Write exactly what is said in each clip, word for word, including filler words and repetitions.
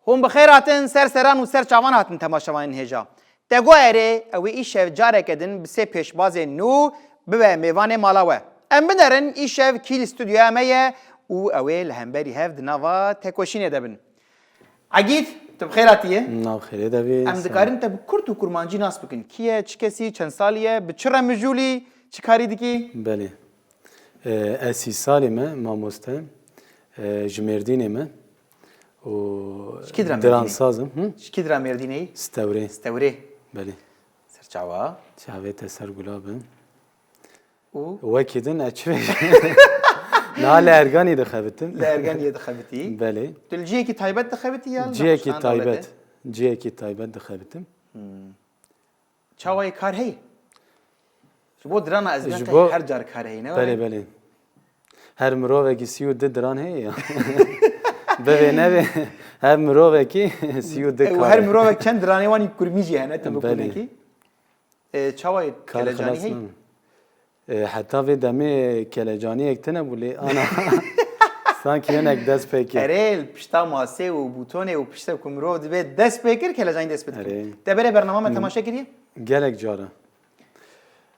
Hûn bi xêr hatin, ser seran û ser çavan hatin temaşevanên hêja. Te got erê, ew ê îşev careke din bi sê pêşbazên nû bibe mêvanê mala we. Em binerin îşev kî li stûdyoya me ye û ew ê li hemberî hev di nava tekoşînê de bin. Egîd, tu bi xêr hatiye? Nav xêrê de bî. Em dikarin te bi kurt û kurmancî nas bikin. Kî ye, çi kesî, çend salî ye, bi çi re mijûlî, çi karî dikî? Belê. Ee, ez sî salî me, mamoste. Ee, ji Mêrdînê me. Û Ji kî dira Mêrdînê? Diransaz im. Hı? Ji kî dira Mêrdînê? Stewrê. Stewrê. Belê. Ser çava? Çavê te ser gula bin. Û? Wekî din ez çi bêjim? Niha li Erganî dixebitim. Li Erganiyê dixebitî? Belê. Tu li cihekî taybet dixebitî ya li Cihekî nexweşxaneya taybet. Dewletê? Cihekî taybet dixebitim. Hmm. Çawa ye, kar heye? Ji bo dirana ez Ji neqe bo her car kar heye, ne Belê, were? Belê. Her mirovekî sî û du diran heye ya. Bivê nevê, her mirovekî sî û du Ew kar her heye. Mirovek çend diranê wan î kurmî jî hene, tu Belê. Bikunekî. E, çawa ye Kar kelecanî xilas heye? Nabin. E, heta vê demê kelecaniyek tine bû lê ana. Sankî hinek dest pê kir. Erê, li pişta masê û bûtonê û piştre ku mirov dibe dest pê kir, kelecanî dest pê dikir. Erê. Te berê bernama me Hı. temaşe kiriye? Gelek cara.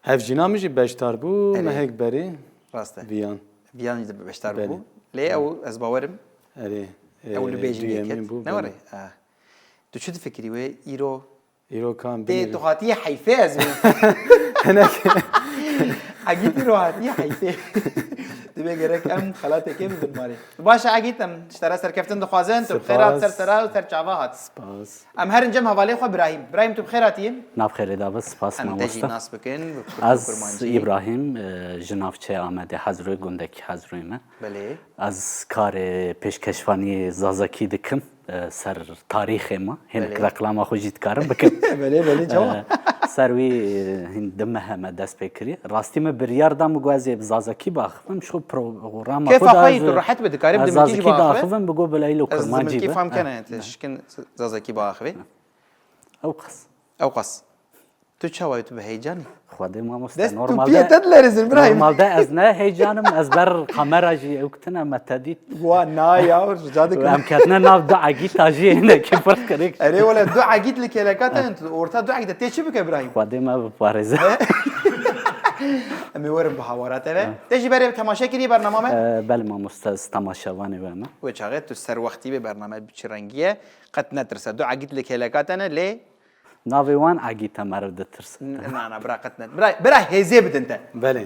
Hevjîna min jî beşdar bû, Erê. Mehek berê. Rast e. Viyan. Viyan jî de beşdar Belê. Bû. Lê Hı. ew ez bawerim. Erê. Ew li E, bêjin duyemîn yeket. Bû, Ne belê. Were? Ah. Tu çi difikirî wê îro Îro kan Tê binêrin. Tu hatiye heyfê ez bim. Hinek. Egîd îro hatiye heyfê. Dibe gerek em xelateke bibin marê. Baş e Egîd, em ji te re serkeftin dixwazin. Tu bi xêr hat, ser Spas. Sera û ser çava hat. Spas. Em herin cem hevalê xwe Birahîm. Birahîm, tu bi xêr hatiye? Nav xêrê da bi, spas Em te jî mamoste. Nas bikin, bi kurt û Ez kurmancî. Îbrahîm, e, ji navçeya Amedê Hezroyê, gundekî Hezroyê me. Belê. Ez karê pêşkeşvanî zazakî dikim. E, ser tarîxê me. Hinek Belê. Reklama xwe jî dikarim bikim. Belê, belê, çawa? E, ser wî, e, hin di meh me dest pê kiriye. Rastî me biryar da, min got ez ê bi zazakî biaxivim. Ji xwe programa Kêfa xwe da xwe yî ez, tu rehet be, dikarî bi ez dimilkî jî zazakî biaxivî. Biaxivim, bi got bila îlo Ez kurmancî dimilkî be. Fam kene, Eh, tu eh. Şikin zazakî biaxivî. Ew qas. Ew qas. Tu çawa yî, tu bi heyecanî? Xwedê mamoste, Dest normalde, tu piyê te dilerizin, Birahîm. Normalde ez ne heyecanim, ez ber kamera jî ew kitine me te dît. Wa na ya, rica dikim. Em ketine nav du egîta jî hinekî pir kirik. Erê wele du egît li kêleka te ne, tu orta du egît tê çi bike, Birahîm? Xwedê me biparêze. Em ê werin bi hawara te ve. Te jî berê temaşe kiriye bernama me? Ee, belê mamoste, ez temaşevanê we me. Wê çaxê tu ser wextî bê, bername bi çi rengî ye? Qet netirse. Du egît li kêleka te ne, lê Navê wan egîta meriv ditirsin. N-, na, na, bira qet ne. Bira, bira hêzê bidin te. Belê.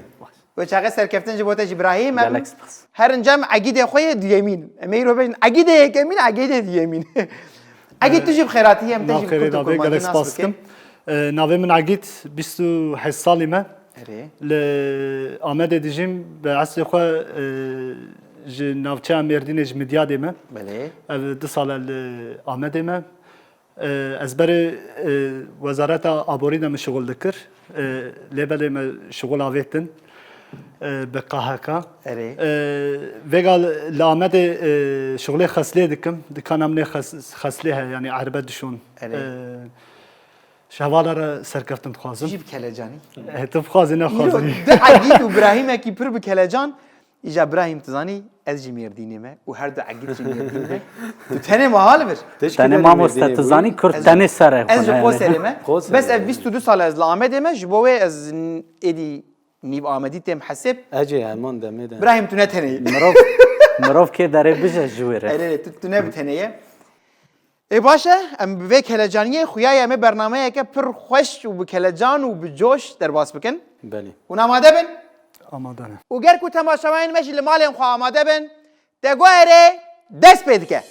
Wê çaxê serkeftin ji bo te jî Birahîm, em Gelek spas. Herin cem egîdê xwe yê duyemîn. Em ê îro bêjin egîdê yekemîn, egîdê duyemîn. Egîd, tu jî bi xêr hatî, em te jî bi kurt û kurmancî nas bikin. Ee, navê min Egîd, bîst û heşt salî me. Erê. Li Amedê dijîm, bi eslê xwe, e, ji navçeya Mêrdînê, ji Midyadê me. Belê. Ev du sal e li Amedê me. E, ez berê, e, Wezareta Aborî de min şixul dikir. E, lê belê me şixul avêtin, e, bi K H K. Erê. E, vêga li Amedê, e, şixulê xeslê dikim. Dikana min ê xes-, xeslê heye, yanî erbe dişon. Erê. E, ji hevala re serkeftin dixwazim. Jî bi kelecanî. E, tu bixwazî nexwazî. Îro du egît û Birahîmekî pir bi kelecan. Îja Birahîm, tu zanî, ez jî Mêrdînê me û her du egît jî Mêrdînê me. Tu tenê me ha li vir. Tenê mamoste, tu zanî, kurd tenê serê xwe ne. Ez ji Qoserê me. Bes ev bîst û du sal ez li Amedê me, ji bo wê ez n-, êdî nîv Amedî têm hesêb. Ecê heman demê de. Birahîm, tu ne tenê yî. Mirov, mirov kê derê bije ji wê re. Erê, tu, tu ne bi tenê ye. Ê baş e, em bi vê kelecaniyê xuya ye em ê bernameyeke pir xweş û bi kelecan û bi coş derbas bikin. Belê. Hûn amade bin? Amade ne. Û ger ku temaşevanên me jî li malên xwe amade bin, te got erê, dest pê dike.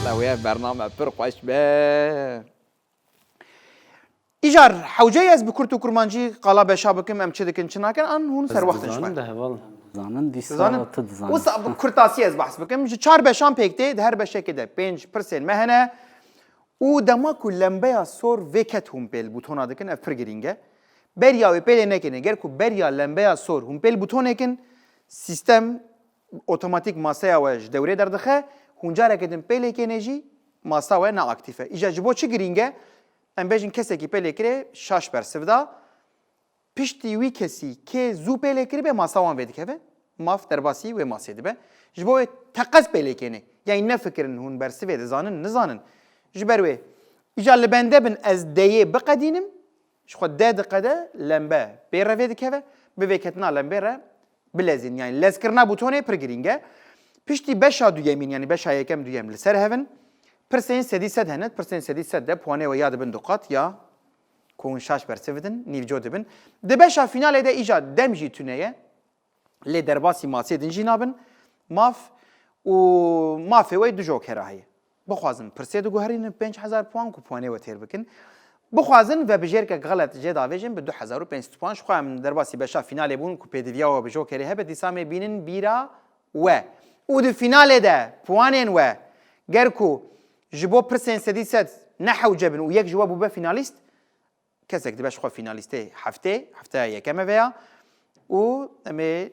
Wela wê bername pir xweş be. Îcar, hewce ye ez bi kurt û kurmancî qala beşa bikim, em çi dikin, çi nakin, an hûn ser wextin ji me? Dizanin de heval. Dizanin, dîsa Dizanin? Tu dizanî. Wisa bi kurtasî ez behs bikim. Ji çar beşan pêk tê, di her beşekê de pênc pirsên me hene. Û dema ku lembeya sor vê ket hûn pê li butona dikin, ev pir girîng e. Beriya wê pê lê nekêne. Ger ku beriya lembeya sor hûn pê li butonê kin, sîstem otomatîk maseya we ji dewrê derdixe, hûn careke din pê lê kênê jî masa we ne aktîf e. Îja ji bo çi girîng e? Em bêjin kesekî pê lê kirê şaş bersiv da, piştî wî kesî kê zû pê lê kiribê masa wan vê dikeve. Maf derbasî wê masê dibe. Ji bo wê teqez pê lê kêne. Yanî nefikirin hûn bersivê dizanin, nizanin. Ji ber wê, îca li bende bin ez deyê biqedînim, ji xwe de diqede, lembe pê re vê dikeve, bi vêketina lembê re bilezînin. Yanî lezkirina bûtonê pir girîng e. Piştî beşa duyemîn, yanî beşa yekem duyem li ser hev in. Pirsên sedî sed hene, pirsên sedî sed de puanê we ya dibin du qat ya ku hûn şaş bersiv bidin, nîvco dibin. Di beşa fînalê de îca dem jî tune ye. Lê derbasî masê din jî nabin. Maf û mafê we du jokera heye. Bixwazin pirsê diguherînin pênc hezar puan ku puanê we têr bikin. Bixwazin vebijêrkek xelet jê davêjin bi du hezar û pênc sed puan. Ji xwe em derbasî beşa fînalê bûn ku pêdiviya we bi jokerê hebe, dîsa em ê bînin bîra we. Û di fînalê de puanên we ger ku ji bo pirsên sedî sed ne hewce bin û yek ji we bûbe fînalîst, kesek dibe ji xwe fînalîstê heftê, hefteya yekem e veya û em ê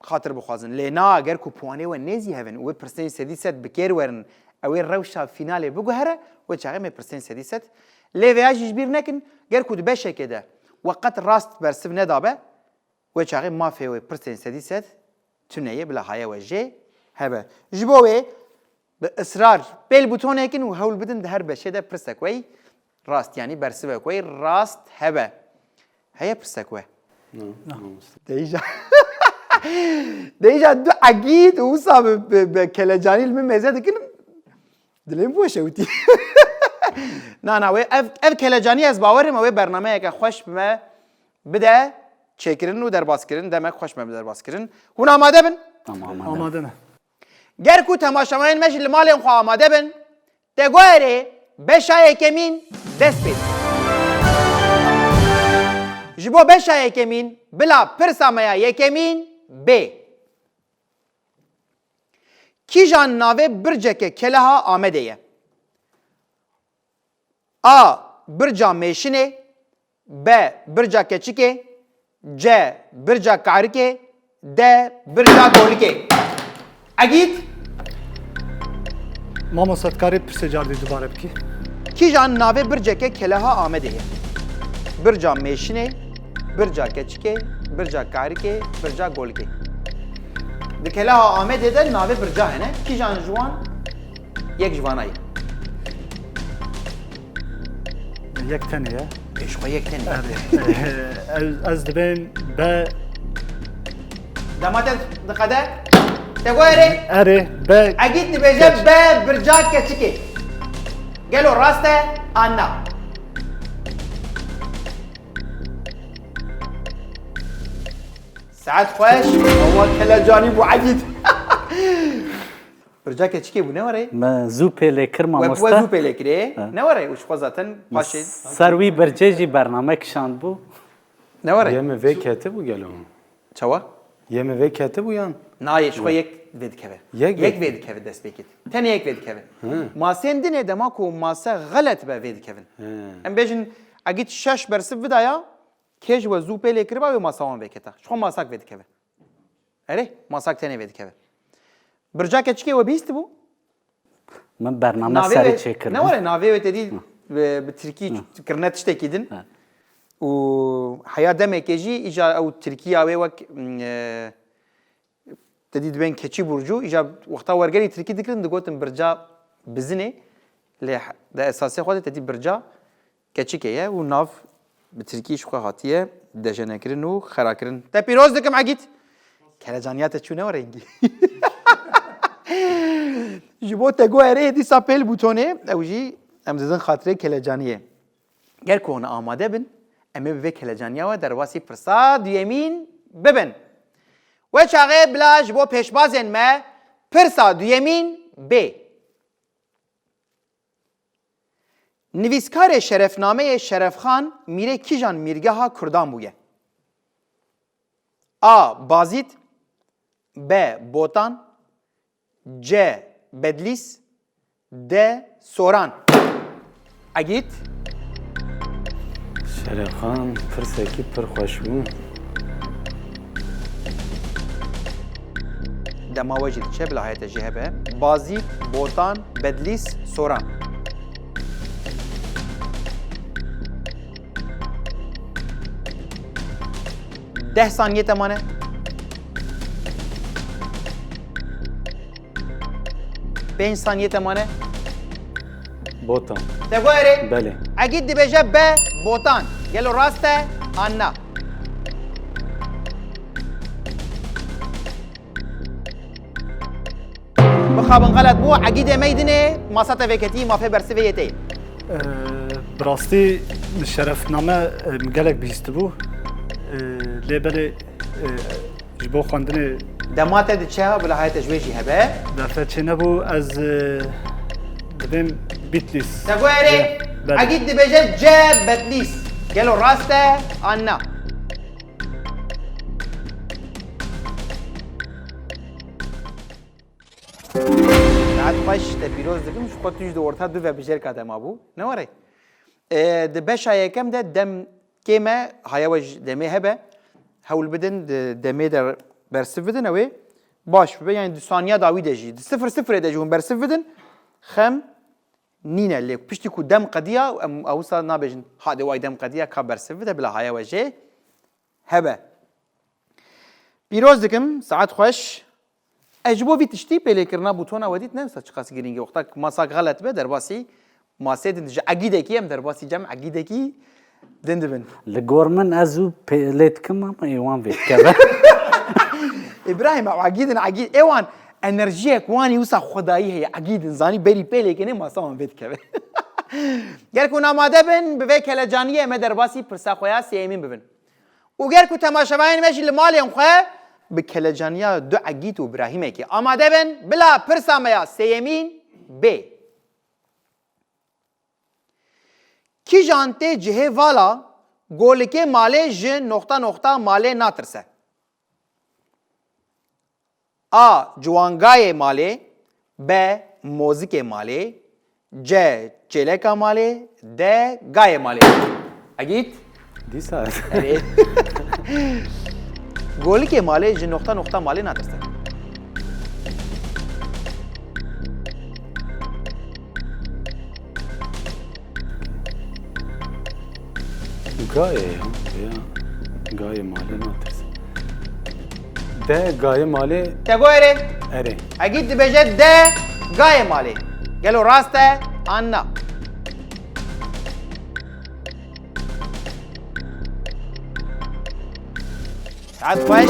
xatir bixwazin. Lê na, ger ku puanê we nêzî hev in û wê pirsên sedî sed bi kêr werin, ew ê rewşa fînalê biguhere, wê çaxê em ê pirsên sedî sed. Lê veya jî ji bîr nekin, ger ku di beşekê de we qet rast bersiv nedabe, wê çaxê mafê wê pirsên sedî sed tune ye, bila haye we jê hebe. Ji bo wê bi israr pêl bûtonê kin û hewl bidin di her beşê de pirsek wey rast, yanî bersivek wey rast hebe. Heye pirsek we? Na, mamoste. Deyja. Deyja du egîd û wisa bi, bi, bi kelecanî li min mêze dikin. Dilê min bû şewitî. Na, na, wê ev, ev kelecanî ez bawer im, ew ê bernameyeke xweş bi me bide çêkirin û derbaskirin, demek xweş me bi derbaskirin. Hûn amade bin? Tamam, amade. Amade ne. Ger ku temaşevanên me jî li malên xwe amade bin, teguherê beşa yekemîn dest pê dike. Ji bo beşa yekemîn, bila pirsa me ya yekemîn bê. Kîjan navê birceke keleha Amedê ye? A. Birca Mêşinê. B. Birca Keçikê. C. Birca Karikê. D. Birca Golikê. Egîd? Mamoste, dikarî pirsê cardî dubare bikî? Kîjan navê birceke keleha Amedê ye? Birca Mêşinê, Birca Keçikê, Birca Karikê, Birca Golikê. Di keleha Amedê de navê birca hene. Kîjan ji wan yek ji vana ye? Yek tenê ye. Ê, ji xwe yek tenê. Erê. Ez, ez dibêm B. Dema te diqede? Te got erê? Erê, B. Egîd dibêje B, birca keçikê. Gelo rast e an na? Saet xweş. Awa kelecanî bû Egîd. Birca keçikê bû, ne were? Me zû pê lê kir, we, mamoste. We zû pê lê kirê. Ha. Ne were, û ji xwe zaten paşê. Ser wî bircê jî bername kişand bû. Ne were? Yê min vê ketibû gelo. Çawa? Yê min vê ketibû yan? Na, yê ji xwe yek vê dikeve. Yek vê dikeve destpêkê. Tenê yek vê dikeve. Hı. Masên din ê dema ku mase xelet be vê dikevin. Hı. Em bêjin, Egîd şeş bersiv bidaya, kê ji we zû pê lê kiriba, wê masa wan vê keta. Ji xwe masak vê dikeve. Erê, masak tenê vê dikeve. Birca keçikê we bihîstibû? Min bername serî çêkir. Ne were, navê wê te dî bi, bi tirkî kirine tiştekî din. Hı. Û heya demekê jî îca ew tirkiya wê wek, m, e, te dî dibên keçî burcû, îca wexta wergerî tirkî dikirin, digotin birca bizinê. Lê he-, di esasê xwe de te dî birca keçikê ye û nav bi tirkî ji xwe hatiye dejenekirin û xerakirin. Te pîroz dikim Egîd. Kelecaniya te çûne o rengî. Ji bo te got erê, dîsa pêl bûtonê, ew jî em didin xatirê kelecaniyê. Ger ku hûn amade bin, em ê bi vê kelecaniya we derbasî pirsa duyemîn bibin. We çaxê bila ji bo pêşbazên me pirsa duyemîn bê. Nivîskarê şerefnameyê Şerefxan mîrê kîjan mîrgeha Kurdan bûye? A. Bazîd. B. Botan. C. Bedlîs. D. Soran. Egîd. Şerefxan, pirsekî pir xweş bû. Dema we jî diçe, bila heye te jê hebe. Bazîd, Botan, Bedlîs, Soran. Deh saniyê te mane. Pênc saniye te mane. Botan. Te got erê. Belê. Egîd dibêje be, botan. Gelo rast e an na? Mixabin xelet bû, Egîdê Meydinê, masa te vêketî, mafê bersivê yê tê. Ee, Bi rastî şerefname e, min gelek bihîstibû. E, Lê belê e, ji bo xwendinê Dema te diçe, bila haya te ji wê jî hebe. Derfet çênebû, ez e, dibêm Bitlîs. Te got erê, Belê. Egîd dibêje ce Betlîs. Gelo rast e an na? Saet xweş, te pîroz dikim, ji xwe tu jî di orta du vebijêrka de mabû. Ne were? E, di beşa yekem de dem kêm e, haya we ji demê hebe. Hewl bidin, di demê de bersiv bidin, ew ê baş bibe. Yani di saniya dawî de jî, di sifir sifirê de jî hûn bersiv bidin. Xem nîne lê. Piştî ku dem qediya, em ewisa nabêjin, hadê way dem qediya, ka bersiv bide, bila haya we jê hebe. Pîroz dikim, saet xweş. Ez ji bo vî tiştî pêlêkirina bûtona we dît, ne wisa çiqas girîng e. Wexta masak xelet be, derbasî masê din ji egîdekî, em derbasî cem egîdekî din dibin. Li gor min ez û pê lê dikim ama ê wan vê dikeve. Îbrahîm, ew egîdin egîd, ê wan enerjiyek wan ê wisa xwedayî heye, egîdin zanî berî pêlêkirine masa wan vê dikeve. Ger ku hûn amade bin, bi vê kelecaniyê em ê derbasî pirsa xwe ya sêyemîn bibin. Û ger ku temaşevanên me jî li malên xwe bi kelecaniya du Egîd û Birahîmekê amade bin, bila pirsa me ya sêyemîn bê. Kîjan tê cihê vala golikê malê ji noxta noxta malê natirse? A. Ciwangayê malê. B. Mozikê malê. C. Çêleka malê. D. Gayê malê. Egît? Dîsa. Erê. Golikê malê ji noxta noxta malê natirse. Gayê ya. Ya. Gayê malê natirse. De gayê malê. Te got erê. Erê. Egîd dibêje de gayê malê. Gelo rast e an na? Saet xweş.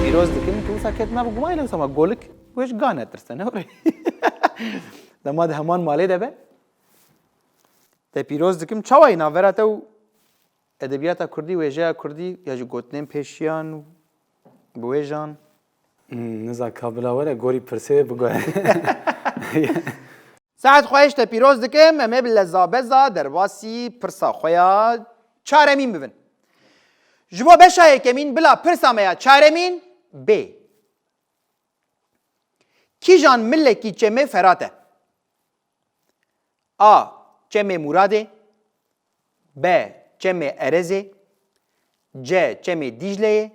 Pîroz dikim, tu wisa ket nav gumayê, wisa ma golik wê ji ga netirse, ne were? Dema di heman malê de be. Te pîroz dikim, çawa yî navbera te û edebiyata kurdî, wêjeya kurdî ya ji gotinên pêşiyan û bi wêjan? Hmm, niza ka bila were gorî pirsê wê bigoye. Saet xweş, te pîroz dikim, em ê bi lezabeza derbasî pirsa xwe ya çaremîn bibin. Ji bo beşa yekemîn bila pirsa me ya çaremîn bê. Kîjan milekî çemê Ferat e? A. Çemê Muradê. B. Çemê Erezê. C. Çemê Dîcleyê.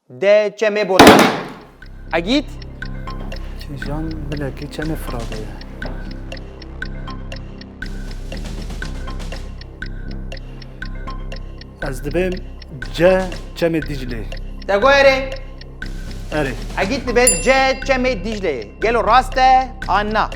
D. Çemê Botanê. Egîd? Kîjan milekî çemê Firatê ye. Ez dibêm C. Çemê Dîclê. Te got erê? Erê. Egîd dibe C. Çemê Dîcleyê. Gelo rast e an na?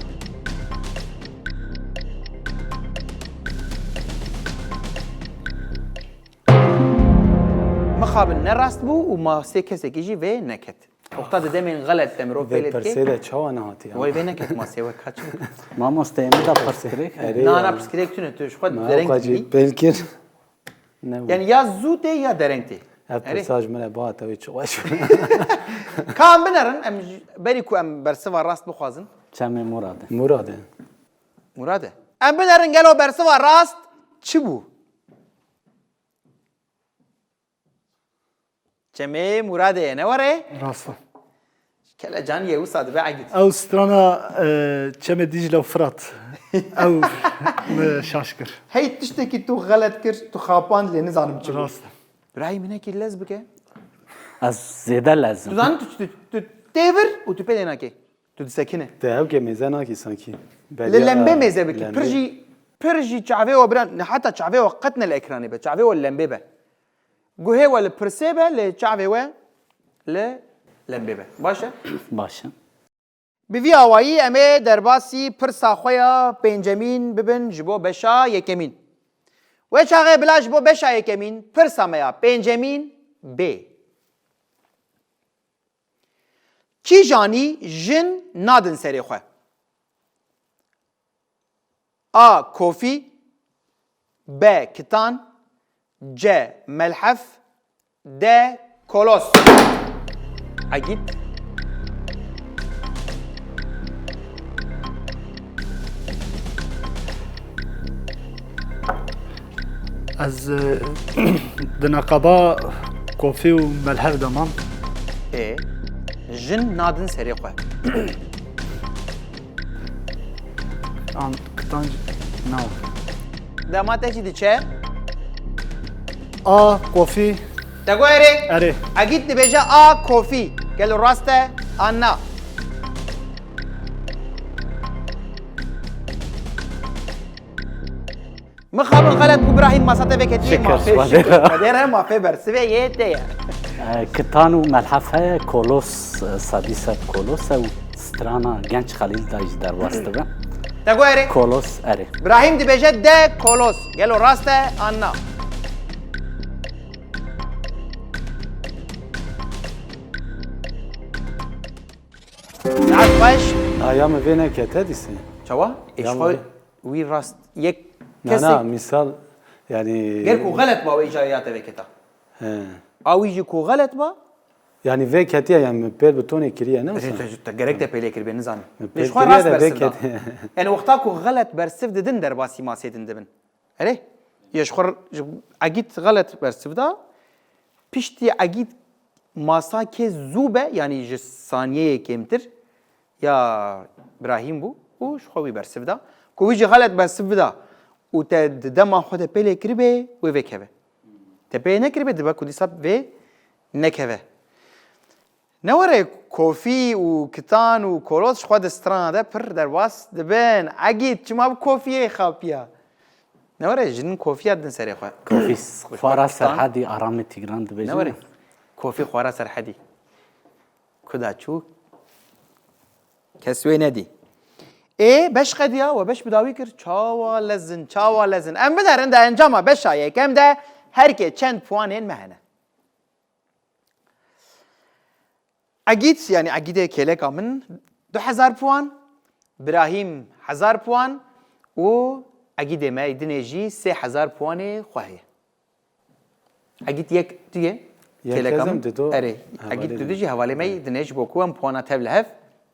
Mixabin ne rast bû û ma sê kesekî jî vê neket. Oxta di demên xelet de mirov pê lê dike. Vê pirsê de çawa nehatiye? Way vê neket masê we kaç. Mamoste em da pirsgirêk. Erê. Na na pirsgirêk tune, tu ji xwe dereng dibî. Pêl kir. Ne. Yani ya zû tê ya dereng tê. Ev pirsa ji min re bihate wê çi xweş. Ka em binerin, em berî ku em bersiva rast bixwazin. Çemê Murad e. Murad e. Murad e. Em binerin gelo bersiva rast çi bû? Çemê Muradê ye, ne were? Rast e. Kelecan yê wisa dibe egît. Ew strana e, Çemê Dîcle û Firat. Ew me şaş kir. Hey tiştekî tu xelet kir, tu xapand lê nizanim çi bû. Rast e. Birayî min hekî lez bike. Ez zêde lez im. Tu zanî tu, tu, tu tê vir û tu pê lê nakê. Tu disekine. Te ew ke mêze nakî sankî. Li lembê mêze bikî. Pir jî pir jî çavê we bira, heta çavê we qet ne li ekranê be. Çavê we li lembê be. Guhê we li pirsê be, lê çavê we li lembê be. Baş e? Baş e. Bi vî awayî em ê derbasî pirsa xwe ya pêncemîn bibin ji bo beşa yekemîn. Wê çaxê bila ji bo beşa yekemîn pirsa me ya pêncemîn bê. Kîjanî jin nadin serê xwe? A. Kofî. B. Kitan. C. Melhef. D. Kolos. Egît. Ez, e, di neqeba kofî û melhev de mam. Ê, jin nadin serê xwe. An, kitan, no. Dema te jî diçe? A, kofî. Te got erê? Erê. Egît dibêje A, kofî. Gelo rast e an na? Mixabin xelet bû Brahîm, masa te veketiye. Şikir, mafê şikir. Xwedê re mafê bersivê yê te ye. E, kitan û melhef heye, kolos, e, sedî sed kolos e û strana Genç Xelîl de jî derbas dibe. Te got erê? Kolos, erê. Brahîm dibêje de kolos. Gelo rast e an na? Saet beş. Ha, ya min vê nekete dîsê. Çawa? Ê, ya ji xwe min vê- wî rast yek Na, kesek na, misal, yani Ger ku xelet ba wê îcarê ya te veketa. He. A wî jî ku xelet ba. Yani vê ketiye, yani min pêl bi tonê kiriye, ne wisa? Te, te gerek te pêlê kiribê, nizanim. Min pêl kiriye de vê ketiye. Yani wexta ku xelet bersiv didin derbasî masê din dibin. Erê? Ya ji xwe r-, ji egît xelet bersiv da. Piştî egît masa kê zû be, yanî ji saniyeyê kêmtir, ya Brahîm bû û ji xwe wî bersiv da. Ku wî jî xelet bersiv bida û te di dema xwe de pêlê kiribê, wê vêkeve. Te pê nekiribê, dibe ku dîsa vê nekeve. Ne were kofî û kitan û kolos ji xwe di strana de pir derbas dibin. Egît çima bi kofiyê xapiya? Ne were jin kofiya din serê xwe. Kofî xwara serhedî, Aramê Tîgran dibêjin. Ne were kofî xwara serhedî. Kuda çû kes wê nedî. Ê beş qediya we beş bi dawî kir. Çawa lezin, çawa lezin. Em binerin de encama beşa yekem de her kê çend puanên me hene. Egîd, yanî Egîdê kêleka min du hezar puan, Birahîm hezar puan û Egîdê me dinê jî sê hezar puanê xwe heye. Egîd yek tu ye? Yek kêleka ez im, min. Dido. Erê, hevalê Egîd tu min. Dijî hevalê me yî dinê ji bo ku em puana tev li hev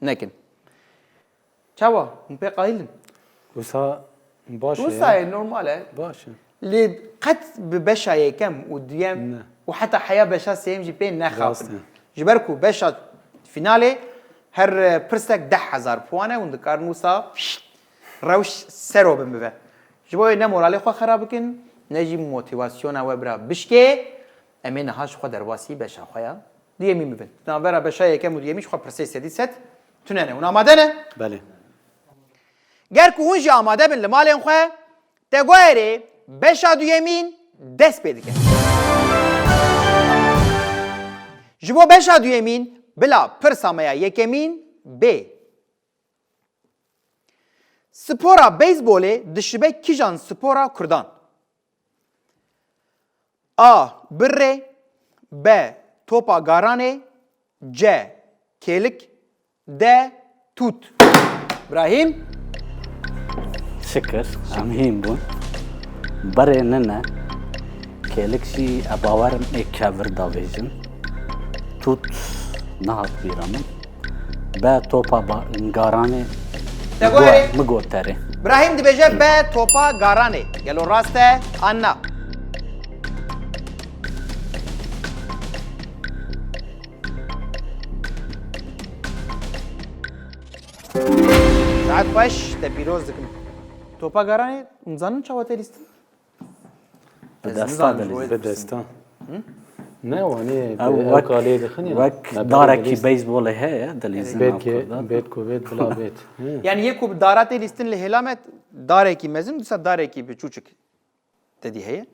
nekin. Çawa? Hûn pê qayil in? Wisa baş e. Wisa ye, normal e. Baş e. Lê qet bi beşa yekem û duyem Ne. û heta heya beşa sêyem jî pê nexapin. Rast e. Ji ber ku beşa fînalê her, e, pirsek deh hezar puan e, hûn dikarin wisa rewş sero bin bibe. Ji bo wê ne moralê xwe xera bikin, ne jî motivasyona we bira bişkê, em ê niha ji xwe derbasî beşa xwe ya duyemîn bibin. Di navbera beşa yekem û duyemî ji xwe pirsê sedî sed tune ne. Hûn amade ne? Belê. Ger ku hûn jî amade bin li malên xwe, te guherê beşa duyemîn dest pê dike. Ji bo beşa duyemîn bila pirsa me ya yekemîn bê. Spora beyzbolê dişibe kîjan spora kurdan? A. Birrê. B. Topa garanê. C. Kêlik. D. Tût. Brahîm. Şikir, em hîn bûn. Birrê nine. Kêlik jî e bawerim ê kevir davêjin. Tût nehat bîra min. B. Topa ba-, garanê. Te Mi got, goterê. Birahîm dibêje B. Topa garanê. Gelo rast e an na? Saet xweş, te pîroz dikim. Topa garanê, hûn zanin çawa tê lîstin? Bi desta dilîzin. Bi desta. Ne, wanî ew wek, wek darekî beyzbolê heye, dilîzin. Bêt ku bêt, bila bêt. Yani yê ku bi dara tê lîstin li hêla me darekî mezin, dîsa darekî biçûçik te dî heye.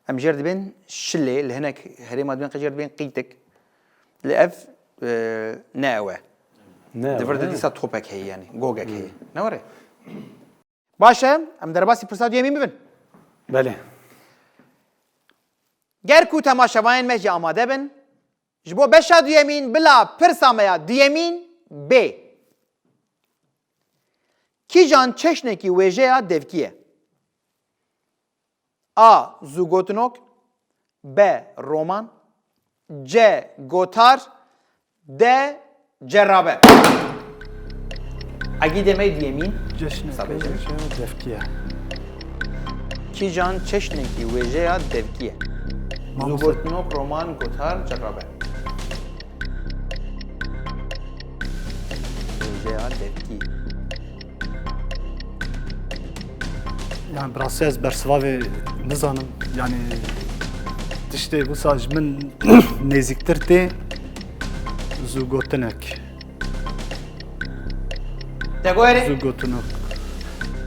Em jêr dibên şilê, li hinek herêma dibên qe jêr dibên qîtik. Li ev, e, ne ew e. Ne, Di vir de ne? dîsa topek heye, yanî gogek heye. Ne were? Baş e, em derbasî pirsa duyemîn bibin. Belê. Ger ku temaşevanên me jî amade bin, ji bo beşa duyemîn bila pirsa me ya duyemîn bê. Kîjan çeşnekî wêjeya devkî ye? A. Zûgotinok. B. Roman. C. Gotar. D. Cerabe. Egîdê me duyemîn. Çeşnekî Sabê wêjeya devkî ye. Kîjan çeşnekî wêjeya devkî ye? Mamoste. Zûgotinok, roman, gotar, cerabe. Wêjeya devkî. Yani, bi rastî ez bersiva vê nizanim. Yani, tiştê wisa ji min nêzîktir tê zûgotinek. Te goyerê? Zûgotinok.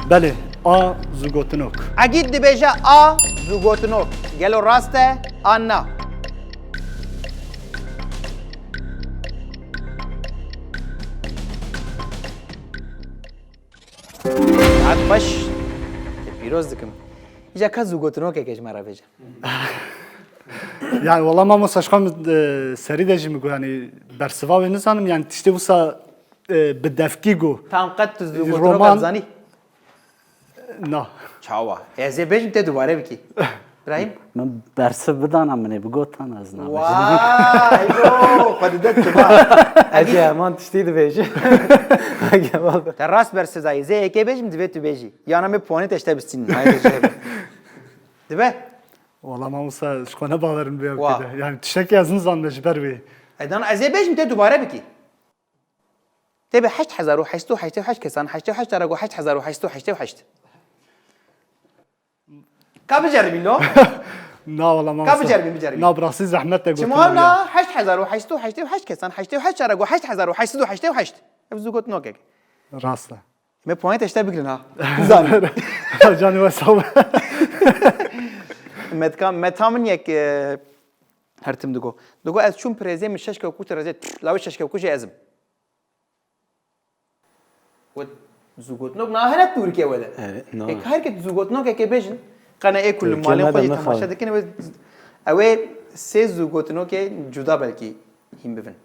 Belê, A zûgotinok. Egîd dibêje A zûgotinok. Gelo rast e an na? Hat baş. Te pîroz dikim. Îca ka zûgotinokeke ji me re bêje. Yani, wala mamosta, ji xwe min, e, serî de jî min got, yani, bersiva wê nizanim, yani, tiştê wisa, e, bi devkî got. Tam qet tu zûgotinok Roman dizanî? Na. Çawa? Ez ê bêjim, te dubare bikî. Brahîm? Min bersiv bidana, min ê bigotana, ez nabêjim. Vay, yo, xwe dide tu ba. Ez ê heman tiştî dibêjim. Te rast bersiv dayî, zê êkê bêjim, divê tu bêjî. Yana me puanê te ji te bistînin. Hayır, şey. Dibe? Wala mamosta, ji xwe ne bawerim vê Wa. Bikî de. Yani tiştekî ez nizanim ji ber wê. E, dan ez ê bêjim, te dubare bikî. Tê bi heşt hezar û heşt sed û heştê û heşt kesan, heştê û heşt cara got heşt hezar û heşt sed û heştê û heşt. Ka biceribîn lo? Na wala mamosta. Ka biceribîn, biceribîn. Na, bi rastî zehmet e gotin. Çima na? Heşt hezar û heşt sed û heştê û heşt kesan, heştê û heşt cara got heşt hezar û heşt sed û heştê û heşt. Ev zûgotinokek. Rast e. Me puanê te ji te bigirin ha. Zan. Canê we sağ ol. Metka, meta min yek, e, her tim digo. Digo ez çûm pirêzê min şeş kewkû te rezê. Lawê şeş kewkû jî ez im. We zûgotinok na hene Tirkiye we de. Evet, na. Ê, her ke zûgotinokeke bêjin, qene ê ku li Tirkiye malê me xwe de jî temaşe dikin, we, ew ê sê zûgotinokê cuda belkî hîn bibin.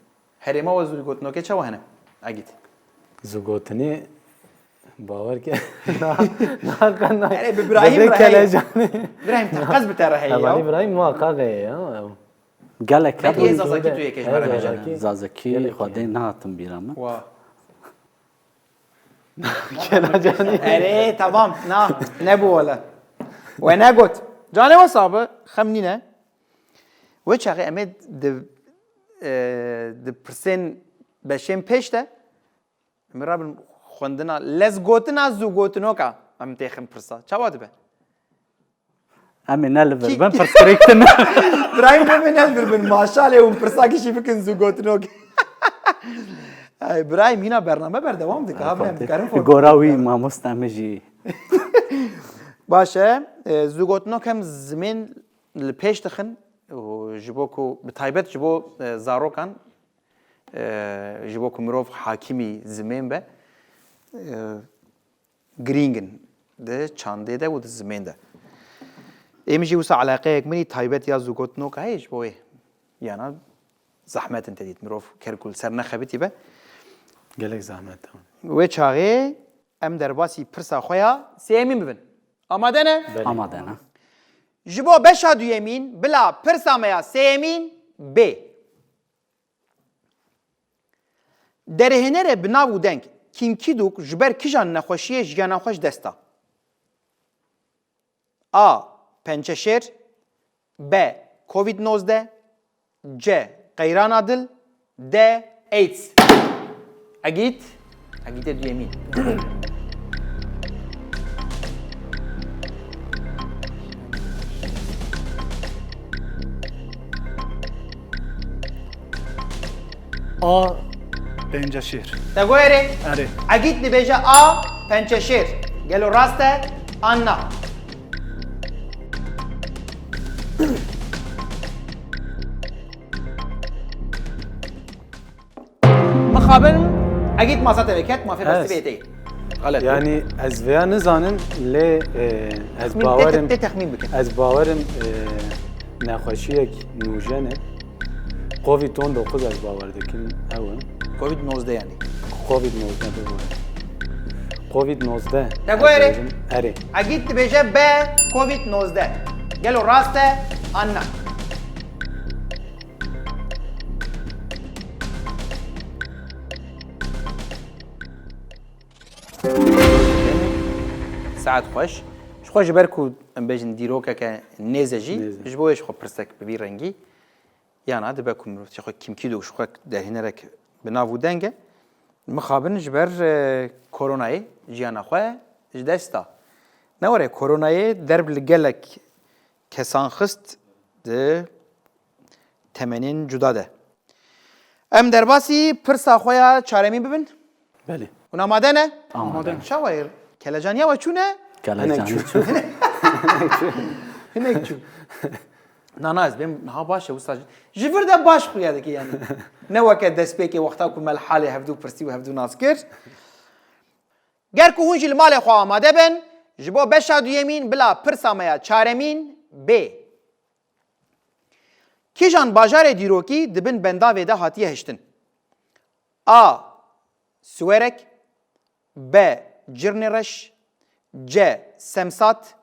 Herêma we zûgotinokê çawa hene? Egît. Zûgotinê bawer ke. Na, na, qe na. Erê, bi Brahîm Bebê re heye. Kelecanê. Brahîm, te qez bi te re heye ya. Hevalî Brahîm muhakkak heye ya. Gelek Belkî hebû. Ê Zazakî tu yekê ji me re bêje. Zazakî. Zazakî Gelek xwedê heye. Nehatim bîra min. Wa. Kelecanî. Erê, tamam. Na, nebû wele. We negot. Canê we sabi, xem nîne. Wê çaxê em ê di, e, di pirsên beşên pêş de, em ê rabin xwendina lezgotina zûgotinoka em têxin pirsa. Çawa dibe? Em ê ne li vir Kî-, bin, pirsgirêk tune. Birayîm, em ê ne li vir bin. Maşalê hûn pirsa kişî bikin zûgotinok. Ay, Birayîm, hîna bername berdewam dike. Ha, em dikarin form Gora wî bikarin. Mamoste, em ê jî. Baş e, e, zûgotinok hem zimên li pêş dixin û ji bo ku, bi taybet ji bo, e, zarokan, e, ji bo ku mirov hakimî zimên be, e, girîng in di çandê de û di zimên de. Ê min jî wisa eleqeyek min î taybet ya zûgotinoka heye ji bo wê. Yana zehmet in te dît, mirov ker ku li ser nexebitî be. Gelek zehmet e. Wê çaxê em derbasî pirsa xwe ya sêyemîn bibin. Amade ne? Belê. Amade ne. Ji bo beşa duyemîn, bila pirsa me ya sêyemîn bê. Derhênerê bi nav û deng Kim Ki-duk ji ber kijan nexweşiyê jiyana xwe ji dest da? A. Pençeşêr. B. Covid nozdeh. C. Qeyrana dil. D. AIDS. Egît. Egîtê duyemîn. A. Penceşêr. Te got erê? Erê. Egît dibêje A. Penceşêr. Gelo rast e an na? Mixabin Egîd masa te veket, mafê Ez. Bersiv ê tê. Xelet. Yani ez veya nizanim lê e, ez Texmîn, tê, bawerim tê, tê texmîn bikin. Ez bawerim e, nexweşiyek nûjen e. Covid on dokuz ez bawer dikim ew e. Covid nozdeh yani. Covid nozdeh bibore. Covid nozdeh. Te goyere. Erê. Egîd dibêje B, Covid nozdeh. Gelo rast e an na? Saet xweş. Ji xwe ji ber ku em bêjin dîrokeke nêze jî, Nêze. Ji bo wê ji xwe pirsek bi vî rengî. Yana dibe ku mirov ji xwe kîmkî do ji xwe derhênerek bi nav û deng e. Mixabin ji ber e, koronayê jiyana xwe ji dest da. Ne were koronayê derb li gelek kesan xist di temenên cuda de. Em derbasî pirsa xwe ya çaremî bibin. Belê. Hûn amade ne? Amade. Çawa ye? Kelecaniya we çûne? Kelecanî çû. Hinek çû. Na, na, ez bêm niha baş e, wisa ji vir de baş xuya dike yani. Ne weke destpêkê wexta ku me li halê hevdû pirsî û hevdû nas kir. Ger ku hûn jî li malê xwe amade bin, ji bo beşa duyemîn bila pirsa me ya çaremîn bê. Kîjan bajarê dîrokî di bin bendavê de hatiye hiştin? A. Siwerek. B. Cirnê reş. C. Semsat.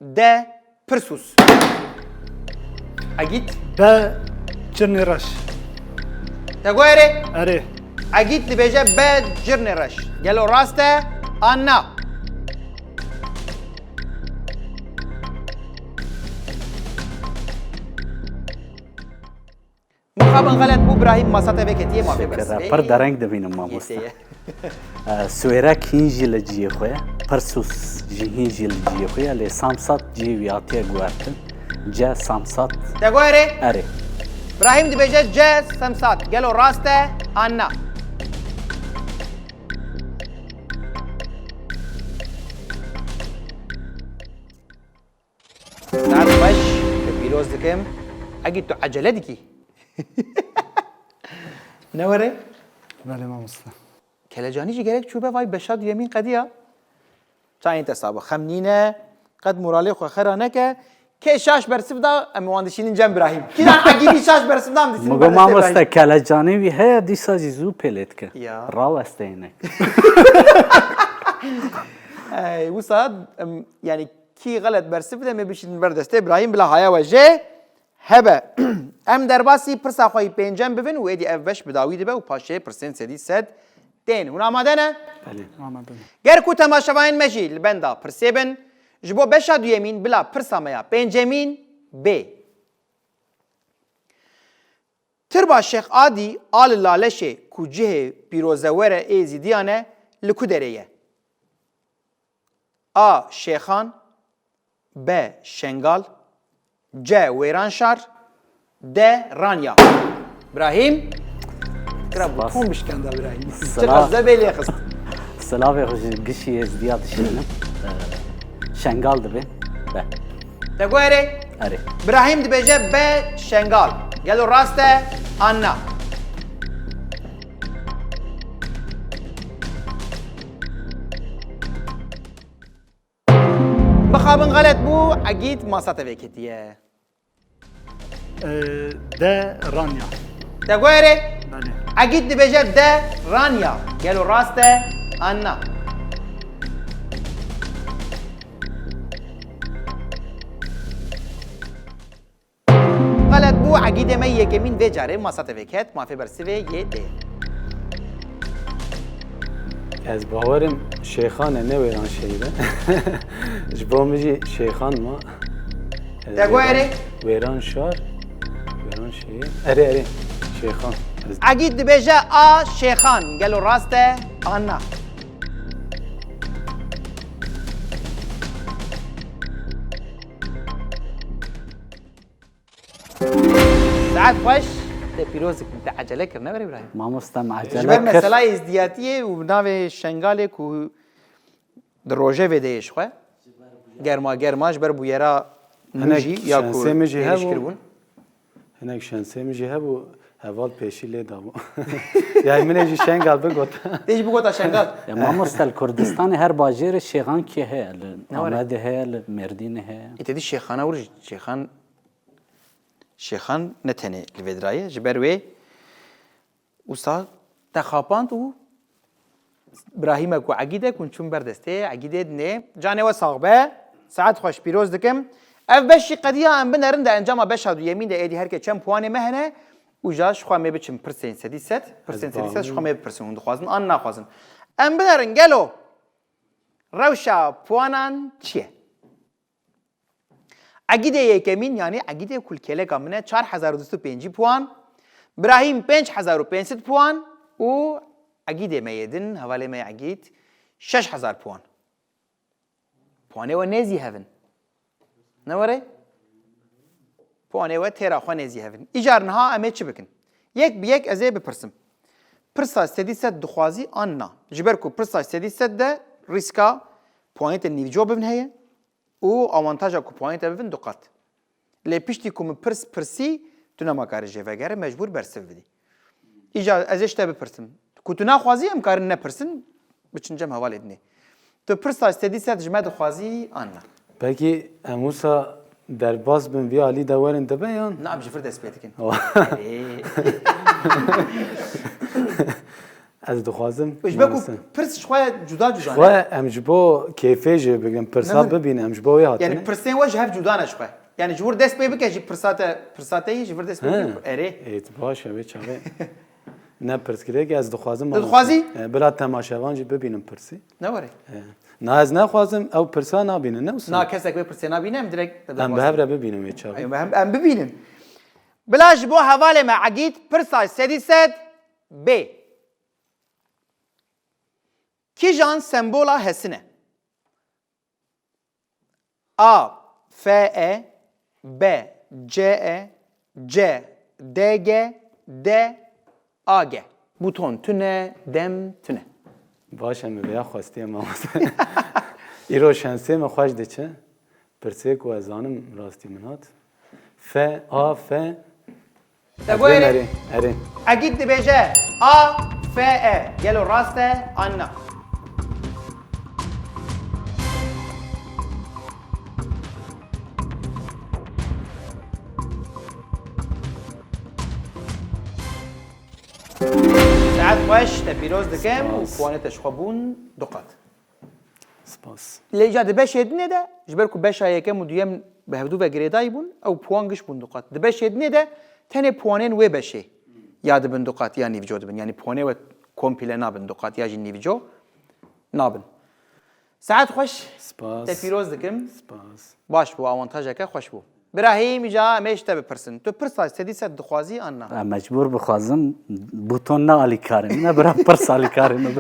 D. Pirsûs. Egîd. B. Cirnê reş. Te got erê? Erê. Egîd dibêje B. Cirnê reş. Gelo rast e an na? Mixabin xelet bû, Brahîm masa te veketiye, mafê Şükür, bersivê. Pir dereng dibînim, mamoste. Yê te ye. E, Swêrek hîn jî li cihê xwe ye. Pirsûs jî hîn jî li cihê xwe ye. Lê Samsat cihê wî hatiye guhertin. C Samsat. Te got erê? Erê. Brahîm dibêje C Samsat. Gelo rast e an na? Saet xweş, te pîroz dikim. Egîd tu ecele dikî? Ne were? Belê mamoste. Kelecanî jî gerek çûbe vay beşa duyemîn qediya. Çayên te sabo xem nîne, qet moralê xwe xera neke. Kê şaş bersiv da, em wan dişînin cem Brahîm. Kî da Egîdî şaş bersiv da, em dişînin. Min got, mamoste, Kelecanî wî heye, dîsa jî zû pêlê dike. Ya. Raweste hinek. Ey, wisa, em, yani, Kî xelet bersiv bide, me bişînin ber destê Îbrahîm bila haya we jê hebe. Em derbasî pirsa xwe yî pêncem bibin û êdî ev beş bi dawî dibe û paşê pirsên sedî sed tên. Hûn amade ne? Belê. Amade ne. Ger ku temaşevayên me jî li benda pirsê bin, ji bo beşa duyemîn bila pirsa me ya pêncemîn bê. Tirba Şêx Adî a li Laleşê ku cihê pîroze were ê Êzîdiyan e, li ku derê ye? A. Şêxan. B. Şengal. C. Wêranşar. D. Ranya. Brahîm. Kira bu Spas. Tom bişkenda Brahîm. Silav. Çiqas de bê lê xist. Silavê xwe ji gişî Êzdiya dişînim. Ee, Şengal dibe. Be. Te got erê? Erê. Brahîm dibêje B. Şengal. Gelo rast e an na? Mixabin xelet bû, Egîd masa te vê ketiye. Ee, D. Ranya. Te got erê? Belê. Egîd dibêje D. Ranya. Gelo rast e an na? Xelet bû, Egîdê me yekemîn vê carê masa te vê ket, mafê bersivê yê tê. Ez bawerim Şêxan e, ne Wêranşehîr e. Ji bo min jî Şêxan ma. Ez Te got Wêran-, erê? Wêranşar, Wêranşehîr. Erê, erê. Şêxan. Ez Egîd dibêje A Şêxan. Gelo rast e an na? Saet xweş, te pîroz dikim, te ecele kir, ne were Îbrahîm? Mamoste, me ecele kir. Ji ber mesela êzdiyatiyê û navê Şengalê ku di rojevê de yê ji xwe, germa germa ji ber bûyera nû jî ya ku êrîş kiribûn. Hinek şensê min jî hebû, Heval pêşî lê dabû. Yani min ê jî Şengal bigota. Tê jî bigota Şengal. Ya mamoste, li Kurdistanê her bajêrê şêxankê heye. Li Amedê heye, li Mêrdînê heye. Îtedî şêxana wir jî, şêxan, şêxan ne tenê li vê dirayê. Ji ber wê wisa te xapand û Birahîmek û Egîdek hûn çûn ber destê Egîdê dinê. Canê we sax be. Saet xweş, pîroz dikim. Ev beşî qediya, em binerin di encama beşa duyemîn de êdî herkê çend puanê me hene û ja ji xwe em ê biçin pirsên sedî sed, pirsên sedî sed ji xwe em ê bipirsin hûn dixwazin an naxwazin. Em binerin gelo rewşa puanan çi ye? Egîdê yekemîn, yanî Egîdê ku li kêleka min e, çar hezar û du sed û pêncî puan, Birahîm pênc hezar û pênc sed puan û Egîdê me yê din, hevalê me yê Egîd, şeş hezar puan. Puanê we nêzî hev in. Ne were? Puanê we têra xwe nêzî hev in. Îcar niha em ê çi bikin? Yek bi yek ez ê bipirsim. Pirsa sedî sed dixwazî an na? Ji ber ku pirsa sedî sed de rîska puanê te nîvco bibin heye û awantaja ku puanê te bibin du qat. Lê piştî ku min pirs pirsî, tu nema karî jê vegerî, mecbûr bersiv bidî. Îcar ez ê ji te bipirsim. Ku tu naxwazî em karin nepirsin, biçin cem hevalê dinê. Tu pirsa sedî sed ji me dixwazî an na? Pekî em wisa derbas bin vî alî de werin dibe yan? Na, em ji vir dest pê dikin. Oh. Erê. Ez dixwazim. Ji ber ku pirs ji xwe cuda cuda ne. Xwe em ji bo kêfê jê bikin, pirsa bibînin, em ji bo wê hatine. Yani pirsên we ji hev cuda ne ji xwe. Yani ji wir dest pê bike jî pirsa te, pirsa te yî ji vir dest pê bike. Erê. Ê, baş e, wê çaxê. Ne pirsgirêk, ez dixwazim. Tu dixwazî? E, bila temaşevan jî bibînin pirsî. Ne were? E, na ez nexwazim, ew pirsa nabînin, ne wisa? Na kesek wê pirsê nabîne, em direkt. Em bi hev re bibînin wê çaxê. Em, em, em bibînin. Bila ji bo hevalê me Egîd pirsa sedî sed bê. Kîjan sembola hesin e? A, F E, B, C E, C, D G, D, A G. Buton tune, dem tune. Baş e, min vêya xwestiye mamoste. Îro şensê min xweş diçe. Pirsê ku ez zanim rastî min hat. F, A, F. Te Ez bênerî. Erê. Egîd dibêje A, F, E. Gelo rast e an na? Saet xweş, te pîroz dikim û puanê te ji xwe bûn du qat. Spas. Lê îca di beşê dinê de, ji ber ku beşa yekem û duyem bi hevdû ve girêdayî bûn, ew puan giş bûn du qat. Di beşê dinê de tenê puanên wê beşê ya dibin du qat ya nîvco dibin. Yanî puanê we kompîle nabin du qat ya jî nîvco nabin. Saet xweş. Spas. Te pîroz dikim. Spas. Baş bû, awantajeke xweş bû. Birahîm, îca em ê ji te bipirsin. Tu pirsa sedî sed dixwazî an na? Ez mecbûr bixwazim. Buton ne alîkarê min e, bira pirs alîkarê min be.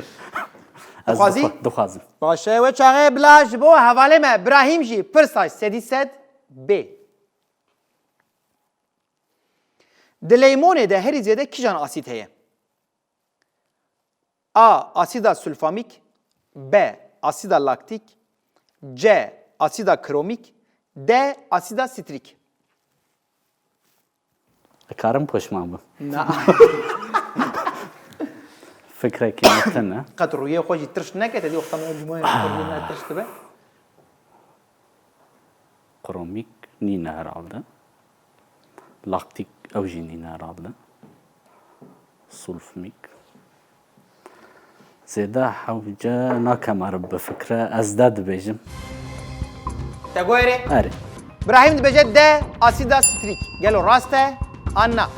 Ez Dixwazî? dixwa- Dixwazim. Baş e, wê çaxê bila ji bo hevalê me Birahîm jî pirsa sedî sed bê. Di leymonê de herî zêde kîjan asîd heye? A, asîda sulfamîk, B, asîda laktîk, C, asîda kromîk, D, asîda sitrîk. Dikarim poşman bim? Na. Fikrekî me tune. Qet rûyê xwe jî tirş neke, te dî wexta me lîmoyê rûyê me tirş dibe. Kromîk nîne herhalde. Laktik ew jî nîne herhalde. Sulfmik. Zêde hewce nakem erib bifikre, ez de dibêjim. Te got erê? Erê. Brahîm dibêje D, asîda sitrîk. Gelo rast e an na?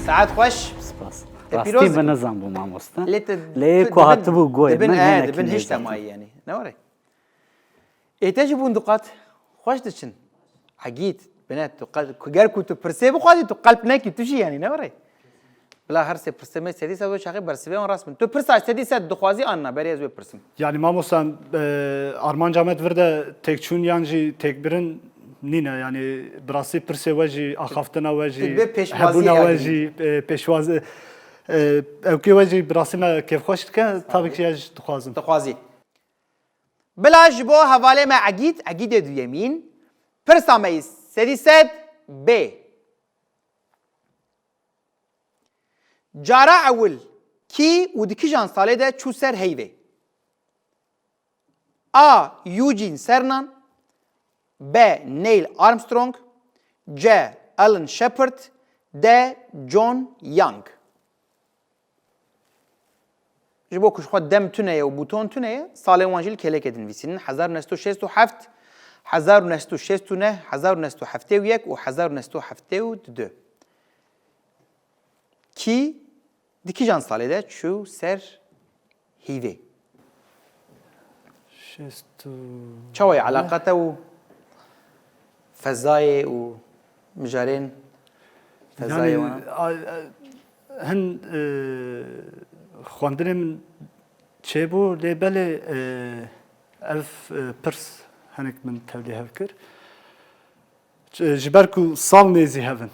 Saet xweş. Spas. Te pîroz dikim. Rastî min nizanbû mamoste. Lê te Lê tu ku dibin, hatibû goyê dibin, min, e, hinek dibin nêzî. Hiş te mayî yanî. Ne were? Ê te jî bûn du qat xweş diçin. Egîd, bine tu qel-, ku ger ku tu pirsê bixwazî, tu qelp nekî, tu jî yanî, ne were? Bila her sê pirsê me sedî sed wê çaxê bersivê wan rast bin. Tu pirsa sedî sed dixwazî an na, berê ez wê pirsim. Yani mamosta, e, armanca me di vir de têkçûn yan jî têkbirin nîne, yanî bi rastî pirsê we jî, axaftina we jî, Dibe pêşwazî hebûna we hevî. Jî, e, pêşwaz, e, ewkê we jî bi rastî me kêfxweş dike, tabii ki ez dixwazim. Dixwazî. Bila ji bo hevalê me Egîd, Egîdê duyemîn, pirsa me yî sedî sed bê. Cara ewil kî û di kîjan salê de çû ser heyvê? A. Eugene Cernan, B. Neil Armstrong, C. Alan Shepard, D. John Young. Ji bo ku ji xwe dem tune ye û bûton tune ye, salên wan jî li kêlekê dinivîsînin, hezar û neh sed û şêst û heft, hezar û neh sed û şêst û neh, hezar û neh sed û heftê û yek û hezar û neh sed û heftê û du. Kî di kîjan salê de çû ser hîvê? Şêst û Çawa ye eleqa te û fezayê û mijarên fezayê Yani, wan? a- a- hin e, xwendinê min çêbû, lê belê e, ev e, pirs hinek min tevlî hev kir. Ç- Ji ber ku sal nêzî hev in.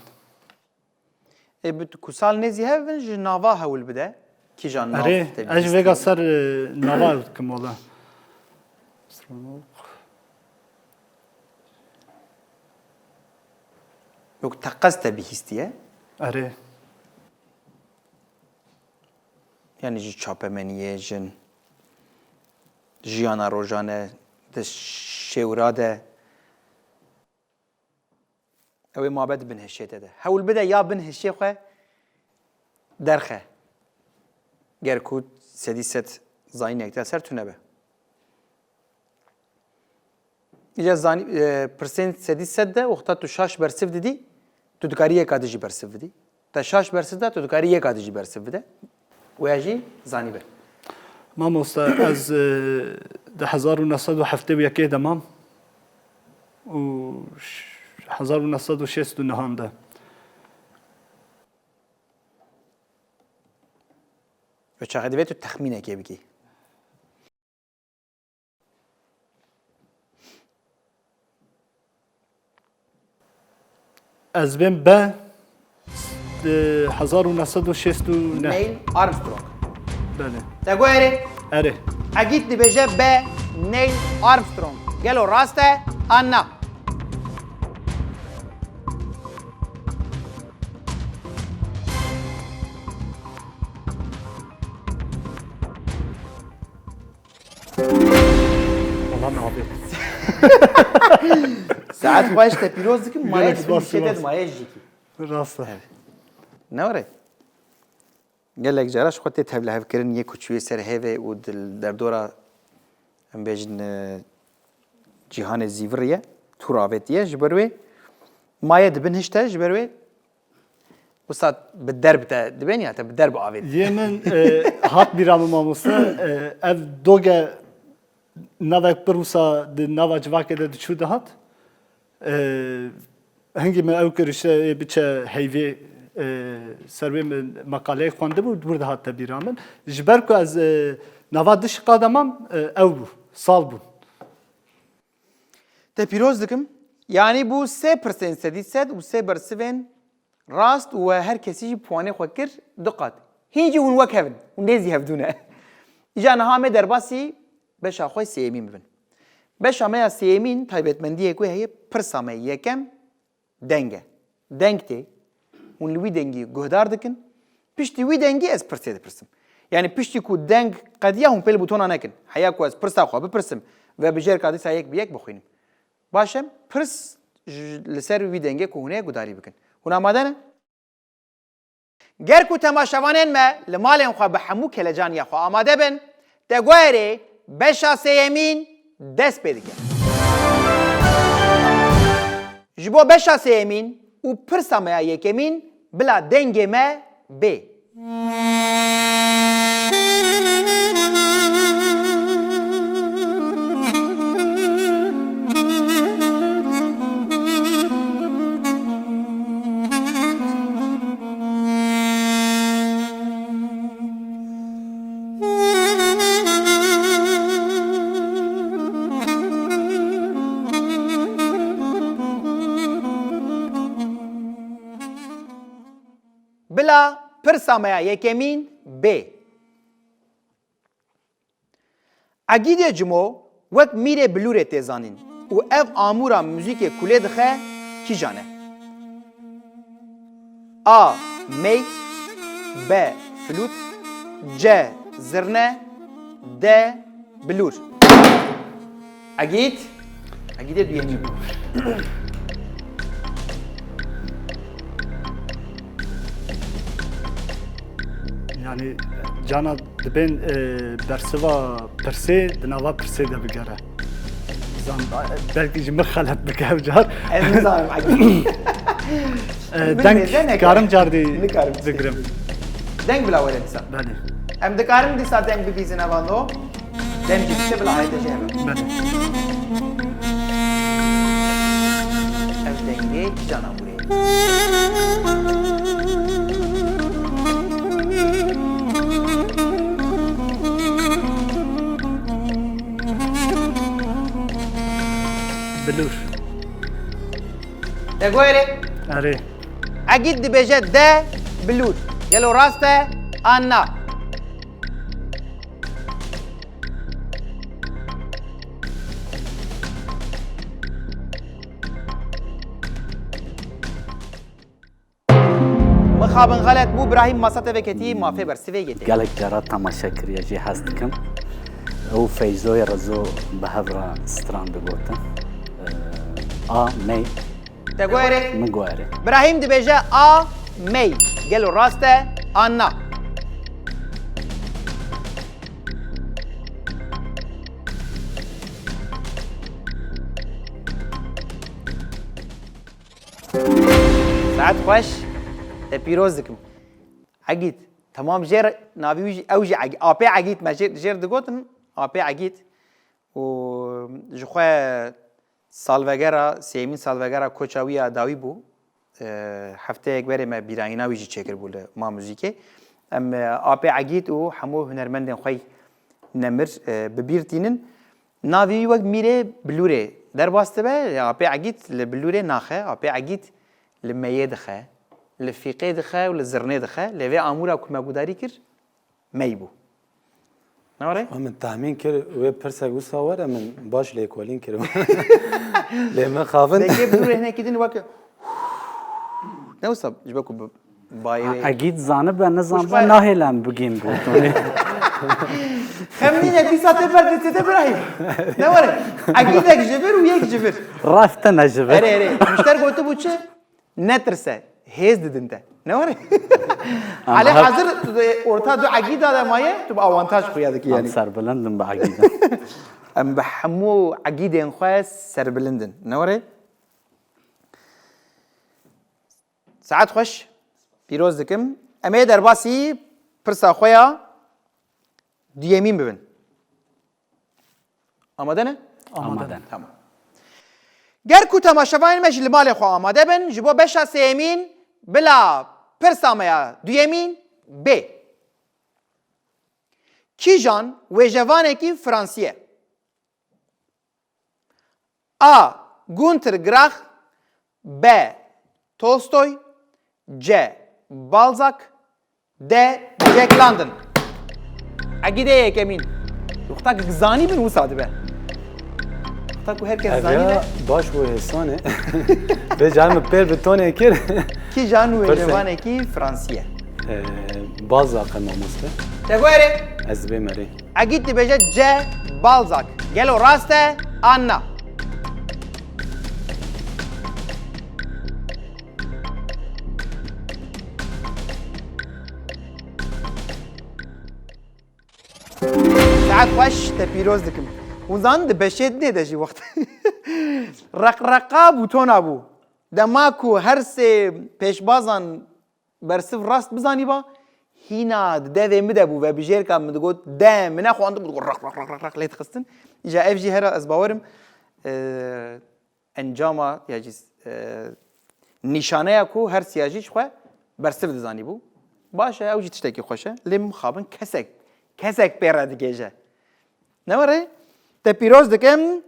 Ê, bi ku sal nêzî hev in, ji nava hewl bide. Kîjan nav Erê, te ez ji bihîstiye? vêga ser e, nava ew dikim wala. Yok, teqez te bihîstiye. Erê. Yani ji çapemeniyê, jin, jiyana rojane, di şêwra de. Ew ê mabe di bin hişê te de. Hewl bide ya bin hişê xwe derxe. Ger ku sedî sed zanînek te ser tune be. Îca zanî, e, pirsên sedî sed de wexta tu şaş bersiv didî, tu dikarî yeka dijî bersiv bidî. Te şaş bersiv da, tu dikarî yeka dijî bersiv bide. Wê jî zanîbe. Mamoste, ez e, di hezar û neh sed û heftê û yekê de mam û ş- hezar û neh sed û şêst û nehan de. Ve çaxê divê tu texmînekê bikî. Ez bên be e, hezar û neh sed û şêst û neh. Neil Armstrong. Belê. Te got erê? Erê. Egîd dibêje be Neil Armstrong. Gelo rast e an na? Wala me avêt. Saet xweş, te pîroz dikim. Maye Gelek dibin spas, şête spas. Maye jîkî. Rast e. Ne were? Gelek cara ji xwe tê tevlihevkirin yê ku çûyê ser hêvê û di derdora, em bêjin, e, cîhanê zîvirî ye, tûr avêtiye. Ji ber wê maye dibin hişte, ji ber wê wisa bi derb te dibên ya te bi derb avêt. Yê min e, hat bîra min mamoste, e, ev doge navek pir wisa di nava civakê de diçû dihat. E, hingî min ew kir işte ê biçe heyvê, e, ser wê min meqaleyek xwendibû, wir dihate bîra min. Ji ber ku ez e, nava du şiqa de mam, e, ew bû, sal bû. Te pîroz dikim. Yanî bû sê pirsên sedî sed û sê bersivên rast û we her kesî jî puanê xwe kir du qat. Hîn jî hûn wek hev in. Hûn nêzî hevdû ne. Îja niha me derbasî beşa xwe sêyemîn bibin. Beşa me ya sêyemîn taybetmendiyek wê heye, pirsa me yekem deng e. Deng tê. Hûn li wî dengî guhdar dikin. Piştî wî dengî ez pirsê dipirsim. Yanî piştî ku deng qediya hûn pê li butona nekin. Heya ku ez pirsa xwe bipirsim ve bi jêr ka dîsa yek bi yek bixwînim. Baş e, pirs ji- li ser wî dengê ku hûn ê gudarî bikin. Hûn amade ne? Ger ku temaşevanên me li malên xwe bi hemû kelecaniya xwe amade bin, te guherê beşa sêyemîn dest pê dike. Ji bo beşa sêyemîn û pirsa me ya yekemîn bila dengê me bê. Pirsa me ya yekemîn bê. Egîdê Cimo wek mîrê bilûrê tê zanîn û ev amûra muzîkê kulê dixe kîjan e? A. Mey. B. Flût. C. Zirne. D. Bilûr. Egîd. Egîdê duyemîn. Yani cana dibên e, bersiva pirsê di nava pirsê de bigere. Zan, belkî ji min xelet bike ev car. Ez nizanim Egîd. E, Min deng mêze neke. Dikarim cardî Nikarim bigirim. Deng bila were dîsa. Belê. Em dikarin dîsa deng bibîzin evando. Dem jî bişe bila ayete jê hebe. Belê. Ev dengê kîjan amûrê? Bilûr. Te guherê? Erê. Egîd dibêje de bilûr. Gelo rast e an na? Mixabin xelet bû, Birahîm masa te veketî, mafê bersivê yê te. Gelek cara temaşe kiriye jî hez dikim. Ew Feyzoyê Rezo bi hev re stran digotin. Ee, A, mey. Te guherê? Min guherê. Birahîm dibêje A, mey. Gelo rast e an na? Saet xweş, te pîroz dikim. Egîd, temam jêr navî wî jî, ew jî Egîd, Apê Egîd me jêr, jêr digotin, Apê Egîd. Û ji xwe salvegera, sêyemîn salvegera koça wî ya dawî bû. E, hefteyek berê me bîrayîna wî jî çêkiribû li Ma Muzîkê. Em, e, Apê Egîd û hemû hunermendên xwe nemir, e, bi bîr tînin. Navê wî wek mîrê bilûrê derbas dibe, ya Apê Egîd li bilûrê naxe, Apê Egîd li meyê dixe, li fîqê dixe û li zirnê dixe. Lê vê amûra ku me gudarî kir, mey bû. Ne were? Min tehmîn kir wê pirsek wisa were, min baş lêkolîn kir. Lê min xavin. Lê kê bilûrê hinekî din weke ne wisa ji ber ku bi- Bayê wê. Egîd zanibe, nizanibe, nahêle em bigîn gotinê. Xem nîne dîsa tê ber dê tê de birayî. Ne were? Egîdek ji vir û yek ji vir. Rast tine ji vir. Erê erê. Mişter gotibû çi? Netirse. Hêz didin te. Ne were? Hale hazir orta du egîda de maye, tu bi awantaj xuya dikî yanî. Em serbilind in bi egîdan. Em bi hemû egîdên xwe serbilind in. Ne were? Saet xweş, pîroz dikim. Em ê derbasî pirsa xwe ya duyemîn bibin. Amade ne? Amade ne. Tamam. Ger ku temaşevanên me jî li malê xwe amade bin, ji bo beşa sêyemîn bila pirsa me ya duyemîn bê. Kîjan wêjevanekî Fransî ye? A. Günter Grass. B. Tolstoy. C. Balzac. D. Jack London. Egîdê yekemîn. Wexta ku zanî bin wisa dibe. Wexta ku her kes zanî be. Baş bû hêsanê. Vê carî min pêr bi tonê kir. Kîjan wêjevanekî Fransî ye? Ee, Balzac e mamoste. Te guherê? Ez dibêm erê. Egîd dibêje C. Balzac. Gelo rast e an na? Saet xweş, te pîroz dikim. Hûn zanin di beşê dinê de jî wext reqreqa bûtona bû. Dema ku her sê pêşbazan bersiv rast bizanîba, hîna di devê min de bû, vebijêrka min digot, de, min nexwandibû, digot, req, req, req, req, req lê dixistin. Îja ev jî hera ez bawerim, e, encama ya jî, e, nîşaneya ku her siyajî ji xwe bersiv dizanîbû. Baş e, ew jî tiştekî xweş e. Lê min mixabin kesek, kesek pê re digêje. Ne were? Te pîroz dikim.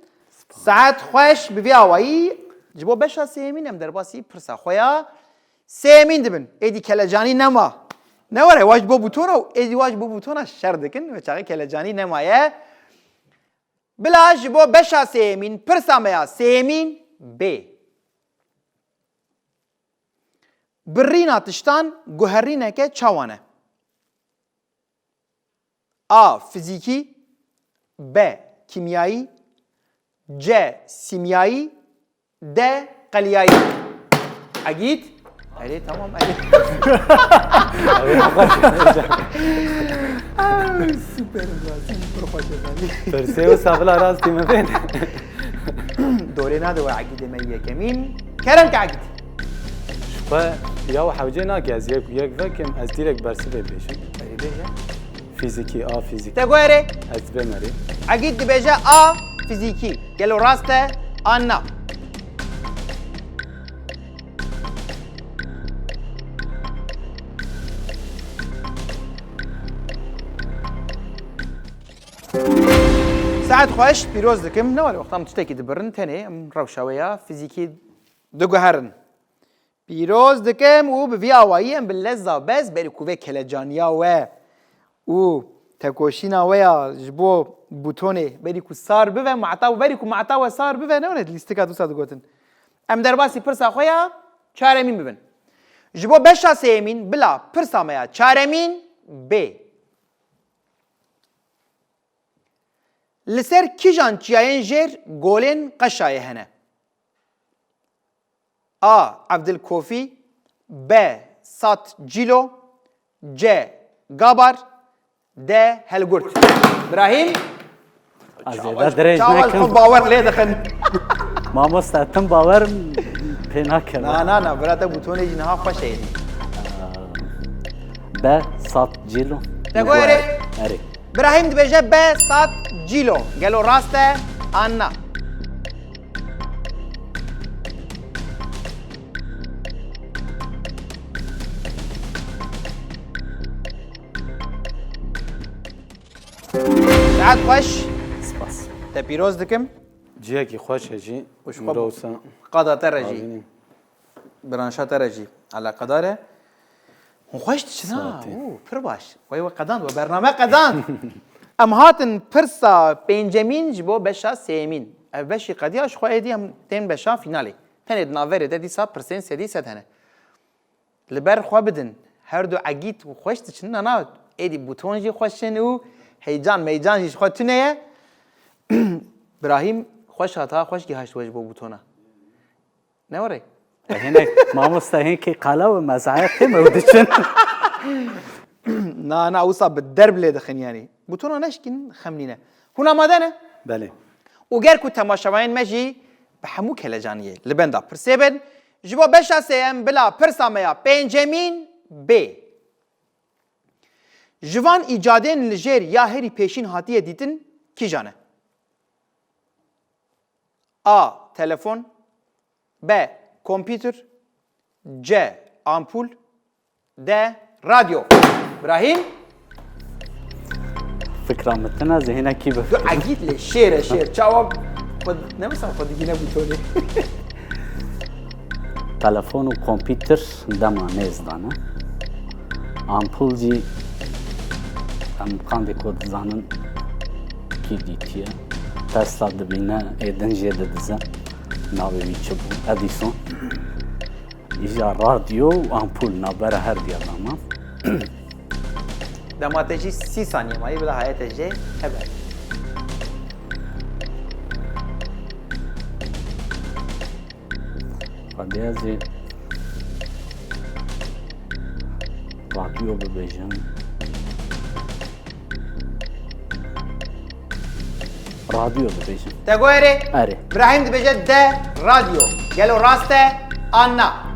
Saet xweş bi vî awayî. Ji bo beşa sêyemîn em derbasî pirsa xwe ya sêyemîn dibin. Êdî kelecanî nema. Ne were, wa ji bo bûtona û êdî wa ji bo bûtona şer dikin. Wê çaxê kelecanî nemaye. Bila ji bo beşa sêyemîn, pirsa me ya sêyemîn bê. Birîna tiştan guherîneke çawa ne? A. Fizîkî. B. Kîmyayî. C. Sîmyayî. D. Qeliyayî. Egîd. Erê, tamam, erê. Ay, super, Razî, pir xweş e, Razî. Pirsê wisa bila rastî min bên. Dorê nade we Egîdê me yekemîn. Kerem ke Egîd. Ji xwe ya û hewcê nake, ez yek û yek vekim, ez direk bersivê bêjim. Erê, bêje. Fîzîkî, a fîzîkî. Te got erê? Ez dibêm erê. Egîd dibêje a fîzîkî. Gelo rast e an na? Saet xweş, pîroz dikim. Ne were, wexta min tiştekî dibirin, tenê em rewşa wê ya fîzîkî diguherin. Pîroz dikim û bi vî awayî em bi leza bez berî ku vê kelecaniya we û tekoşîna we ya ji bo bûtonê berî ku sar bive, mata û berî ku mata we sar bive, ne were lîstika dûsa digotin. Em derbasî pirsa xwe ya çaremîn bibin. Ji bo beşa sêyemîn bila pirsa me ya çaremîn bê. Li ser kîjan çiyayên jêr golên Qeşayê hene? A. Evdilkofî. B. Sat Cîlo. C. Gabar. D. Helgurt. Brahîm? Ez zêde dirêj çawa nekim. Xwe bawer lê dixin. Mamoste, tim bawer pê nakim. Na, na, na, bira te bûtonê jî niha xweş e. B. Sat Cîlo. Te got erê? Erê. Brahîm dibêje B. Sat Cîlo. Gelo rast e an na? Saet xweş. Spas. Te pîroz dikim. Cihekî xweş e jî. Û ji xwe qada te re jî. Avînî. Branşa te re jî eleqedar e. Hûn xweş diçin ha. Saetî. Û, pir baş. Wey we qedand, we bername qedand. Em hatin pirsa pêncemîn ji bo beşa sêyemîn. Ev beşî qediya, ji xwe êdî em tên beşa fînalê. Tenê di navberê de dîsa pirsên sedî sed hene. Li ber xwe bidin. Her du Egîd û xweş diçin. Na, na, êdî bûton jî xweş in û heyecan meycan jî ji xwe tune ye. Brahîm xweş hat ha, xweş gihaşt we ji bo bûtona. Ne were? E, hinek mamoste hinkê qala û mezaya têm ew diçin. Na, na, wisa bi derb lê dixin yanî. Bûtona neşkîn xem nîne. Hûn amade ne? Belê. Û ger ku temaşevanên me jî bi hemû kelecaniyê li benda pirsê bin, ji bo beşa sêyem bila pirsa me ya pêncemîn bê. Ji van îcadên li jêr ya herî pêşîn hatiye dîtin kîjan e? A. Telefon. B. Kompîtir. C. Ampul. D. Radyo. Brahîm? Fikra min tune, zihînekî bi. Tu Egîd lê şêr e, şêr. Çawa xwe nemisa xwe digîne bûtonê. Telefon û kompîtir dema nêz dane. Ampul jî em qandê ku dizanin kî dîtiye. Tesla dibîne, ê din jê didize. Navê wî çi bû? Edîson. Îja radyo û ampul navbera her diya dama. Dema te jî sî saniye mayî bila hayete jê hebe. Hadi ez ê radyo bibêjim. Radyo dibêjim. Te got erê? Erê. Brahîm dibêje de radyo. Gelo rast e an na?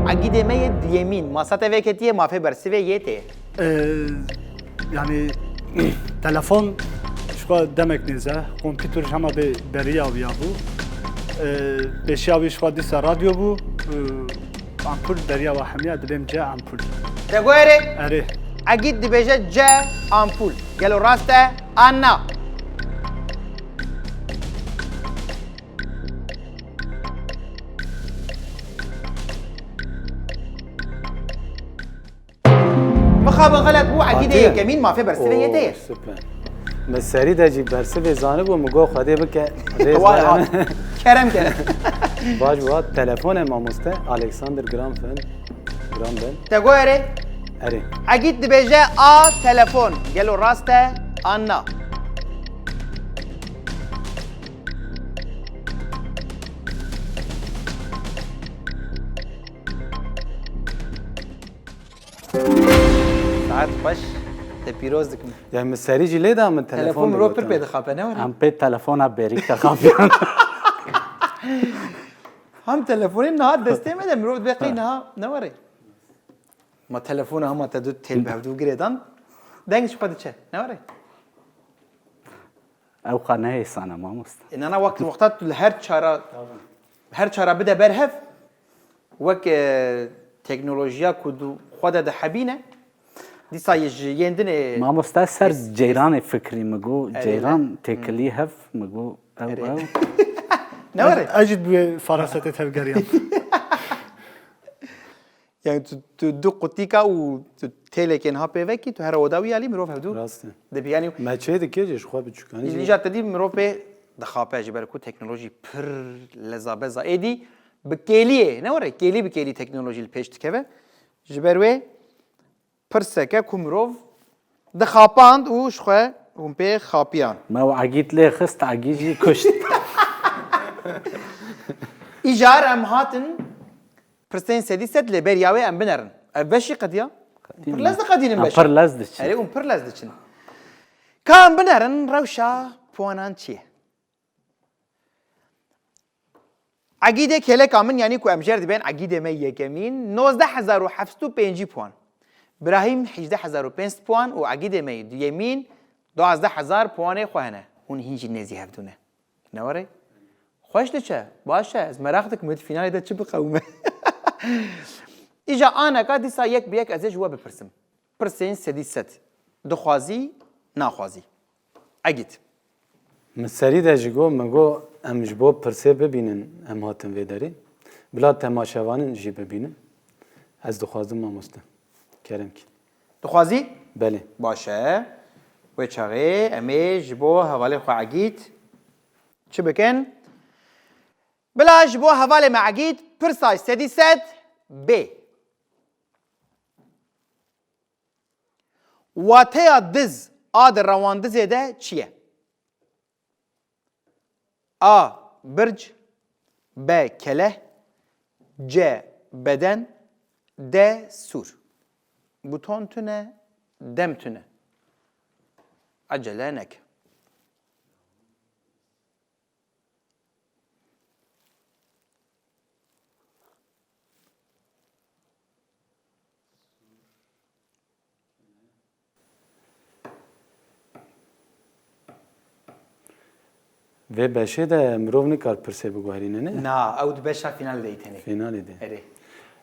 Egîdê me yê duyemîn, masa te veketiye, mafê bersivê yê tê. Ee, yani telefon ji xwe demek nêze, kompîter ji hema bê beriya wî ya bû. Ee, pêşiya wî ji xwe dîsa radyo bû. Ee, ampul beriya wa hemiya dibêm ce ampul. Te got erê? Erê. Egîd dibêje C, ampul. Gelo rast e an na? Mixabin xelet bû, Egîdê Hatiye. Yekemîn mafê bersivê yê te ye. Oo, süper. Min serî de jî bersivê zanibû, min got Xwedê bike rêz Vay vere. Hat. Kerem kerem. Baş bû, hat. Telefon e mamoste, Alexander Graham Bell. Graham Bell. Te got erê? Erê. Egîd dibêje A, telefon. Gelo rast e an na? Saet xweş, te pîroz dikim. Ya min serî jî lê da, min telefon Telefon mirov pir pê dixape, ne were? Em pê telefona berîk dixapiyan. Hem telefonê niha destê me de mirov dibe qey niha ne were? Ma telefona hema te du têl bi hevdû girêdan, deng ji xwe diçe, ne were? Ew xwe nehêsane mamoste. E, nana wek wexta tu li her çara, her çara bide ber hev, wek, e, teknolojiya ku du xwe de dihebîne, dîsa yê ji yên din ê Mamoste ser ceyranê fikrî min got, Erê, ceyran ne? Têkilî hev min got, ew, Erê. Ew. Ne were? Ez jî bi wê farasetê tevgeriyam. Yani tu, tu du qutîka û tu têlekê niha pê vekî, tu here oda wî alî mirov hevdû Rast e. Dibi. Yani Me çê dike jî ji xwe biçûkanî jî. Îca te dî mirov pê dixape ji ber ku teknolojî pir leza beza. Êdî bi kêliyê, ne were? Kêlî bi kêlî teknolojî li pêş dikeve. Ji ber wê pirseke ku mirov dixapand û ji xwe hûn pê xapiyan. Me û Egîd lê xist, Egîd jî kuşt. Îcar em hatin Pirsên sedî sed lê beriya wê em binerin. Ev beşî qediya? Qedîn Pir lez diqedînin Em beşa. Pir lez diçin. Erê, hûn pir lez diçin. Ka em binerin rewşa puanan çi ye? Egîdê kêleka min, yanî ku em jêr dibên Egîdê me yekemîn, nozdeh hezar û heft sed û pêncî puan. Birahîm hejdeh hezar û pênc sed puan û Egîdê me yê duyemîn duwazdeh hezar puanê xwe hene. Hûn hîn jî nêzî hevdû ne. Ne were? Xweş diçe. Baş e. Ez meraq dikim wê di fînalê de çi biqewime. Îja aneka dîsa yek bi yek ez ê ji we bipirsim. Pirsên sedî sed. Dixwazî, naxwazî. Egîd. Min serî de jî got, min got, em ji bo pirsê bibînin, em hatin vê derê. Bila temaşevanên jî bibînin. Ez dixwazim mamoste. Kerem kî. Dixwazî? Belê. Baş e. Wê çaxê em ê ji bo hevalê xwe Egîd çi bikin? Bila ji bo hevalê me Egîd pirsa sedî sed bê. Wateya diz a di rewandizê de çi ye? A. Birc. B. Keleh. C. Beden. D. Sûr. Buton tune, dem tune. Acele neke. Vê beşê de mirov nikar pirsê biguherîne, ne? Na, ew di beşa finalê de yî tenê. Finalê de. Erê.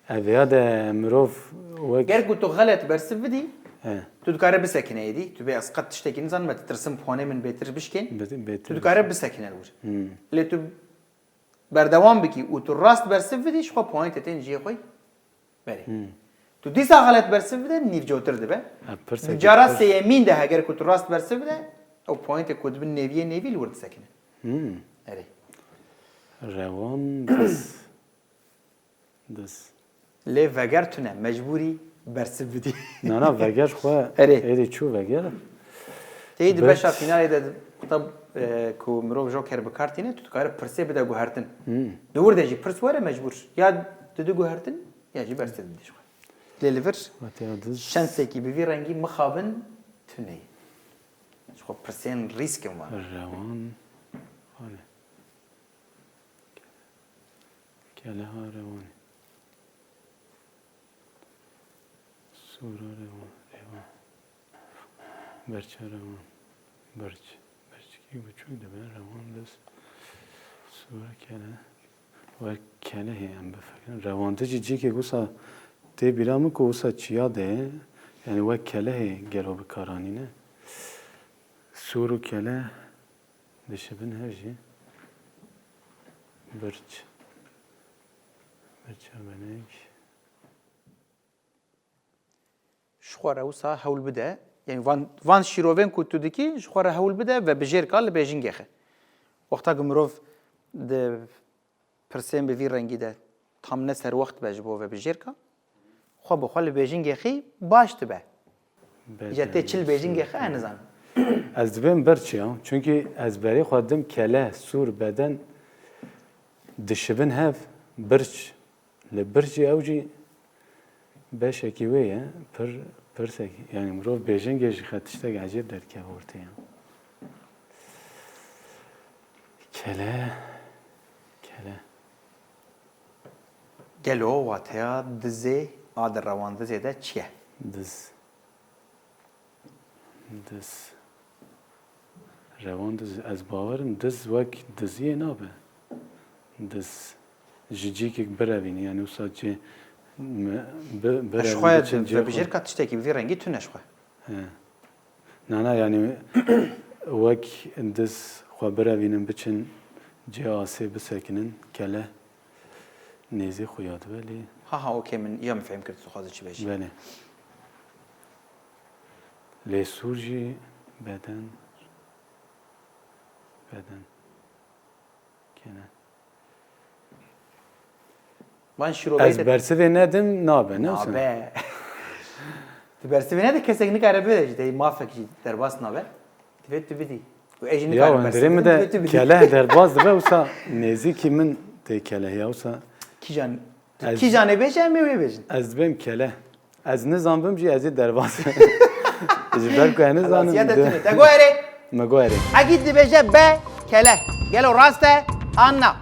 Ev ya de mirov wek Ger ku tu xelet bersiv bidî, He. tu dikare bisekine êdî. Tu bê ez qet tiştekî nizanim, me ditirsim puanê min bêtir bişkên. Bê-, bêtir Tu dikare bişkên. bisekine li wir. Hmm. Lê tu berdewam bikî û tu rast bersiv bidî, ji xwe puanê te tên cihê xwe berê. Hmm. Tu dîsa xelet bersiv bide, nîv cotir dibe. Ev pirseke Cara pirs. sêyemîn de heger ku tu rast bersiv bide, ew puanê te ku dibin nêviyê nêvî li wir disekine. Hmm. Erê. Rewan dis. Dis. Lê veger tune, mecbûrî bersiv bidî. Na, na, veger xwe Erê. êdî çû veger. Tê di Bert. beşa finalê de qutab, e, ku mirov joker bi kar tîne, tu dikare pirsê bide guhertin. Hmm. Di wir de jî pirs were mecbûr. Ya didi guhertin, ya jî bersiv bidî ji xwe. Lê li vir Wateya diz. şensekî bi vî rengî mixabin tune ye. Ji xwe pirsên rîsk in wan. Rewan. Hane. Keleha rewanê. Sora rewan, rewan. Berça rewan. Berç. Berçikî biçûk dibe, rewan dis. Sora kele. Wek kelehê em bifikirin. Rewandicî cîkê wisa tê bîra min ku wisa çiya de ye. Yani wek kelehê gelo bi kar anîne. Sûr û kele dişibin hev jî. Birç. Birça benek. Ji xwe re wisa hewl bide. Yani van, van şîrovên ku tu dikî, ji xwe re hewl bide vebijêrka li bêjingê xe. Wexta ku mirov di pirsên bi vî rengî de tam ne serwext be ji bo vebijêrka, xwe bi xwe li bêjingê xî baş dibe. Îca tê çi li bêjingê xe, ez nizanim. Ez dibêm birç ya. Çunkî ez berê xwe dim kele, sûr, beden dişibin hev, birç. Li bircî ew jî beşekî wê ye, pir pirsekî. Yani mirov bêjingê jî xe tiştek ecêb derkeve ortê ya. Kele, kele. Gelo wateya dizê a di rewandizê de çi ye? Diz. Diz. Rewan diz. Ez bawerim diz wek diziyê nabe. Diz. Ji cîkek birevîn, yani wisa çi me-, bi-, Ez birevîn xwe biçin cihê xwe. Vebijêrka tiştekî bi vî rengî tune ji xwe. He. Na, na, yani wek diz xwe birevînin biçin cihê asê bisekinin, kele nêzî xuya dibe lê. Ha, ha, okey, min, ya min fêm kir, tu dixwazî çi bêjî. Belê. Lê sûr jî beden, beden. Kene. Van şîroveyê Ez de bersivê nedim, nabe, ne wisa? Nabe. Tu bersivê nede, kesek nikare bide jî, tey mafek jî derbas nabe. Divê tu bidî. Û ez jî Ya nikarim wendirê bersivê min nedim, de divê tu bidî. Keleh derbas dibe, wisa nêzîkî min tê keleh ya, wisa Kîjan, tu Ez kîjanê bêje, em ê wê bêjin. Ez dibêm keleh. Ez nizanbim jî ez ê derbas. Ji ber ku ez nizanim Xelasiya te de. Tune. Te guherê? Me guherê. Egîd dibêje be kele. Gelo rast e an na?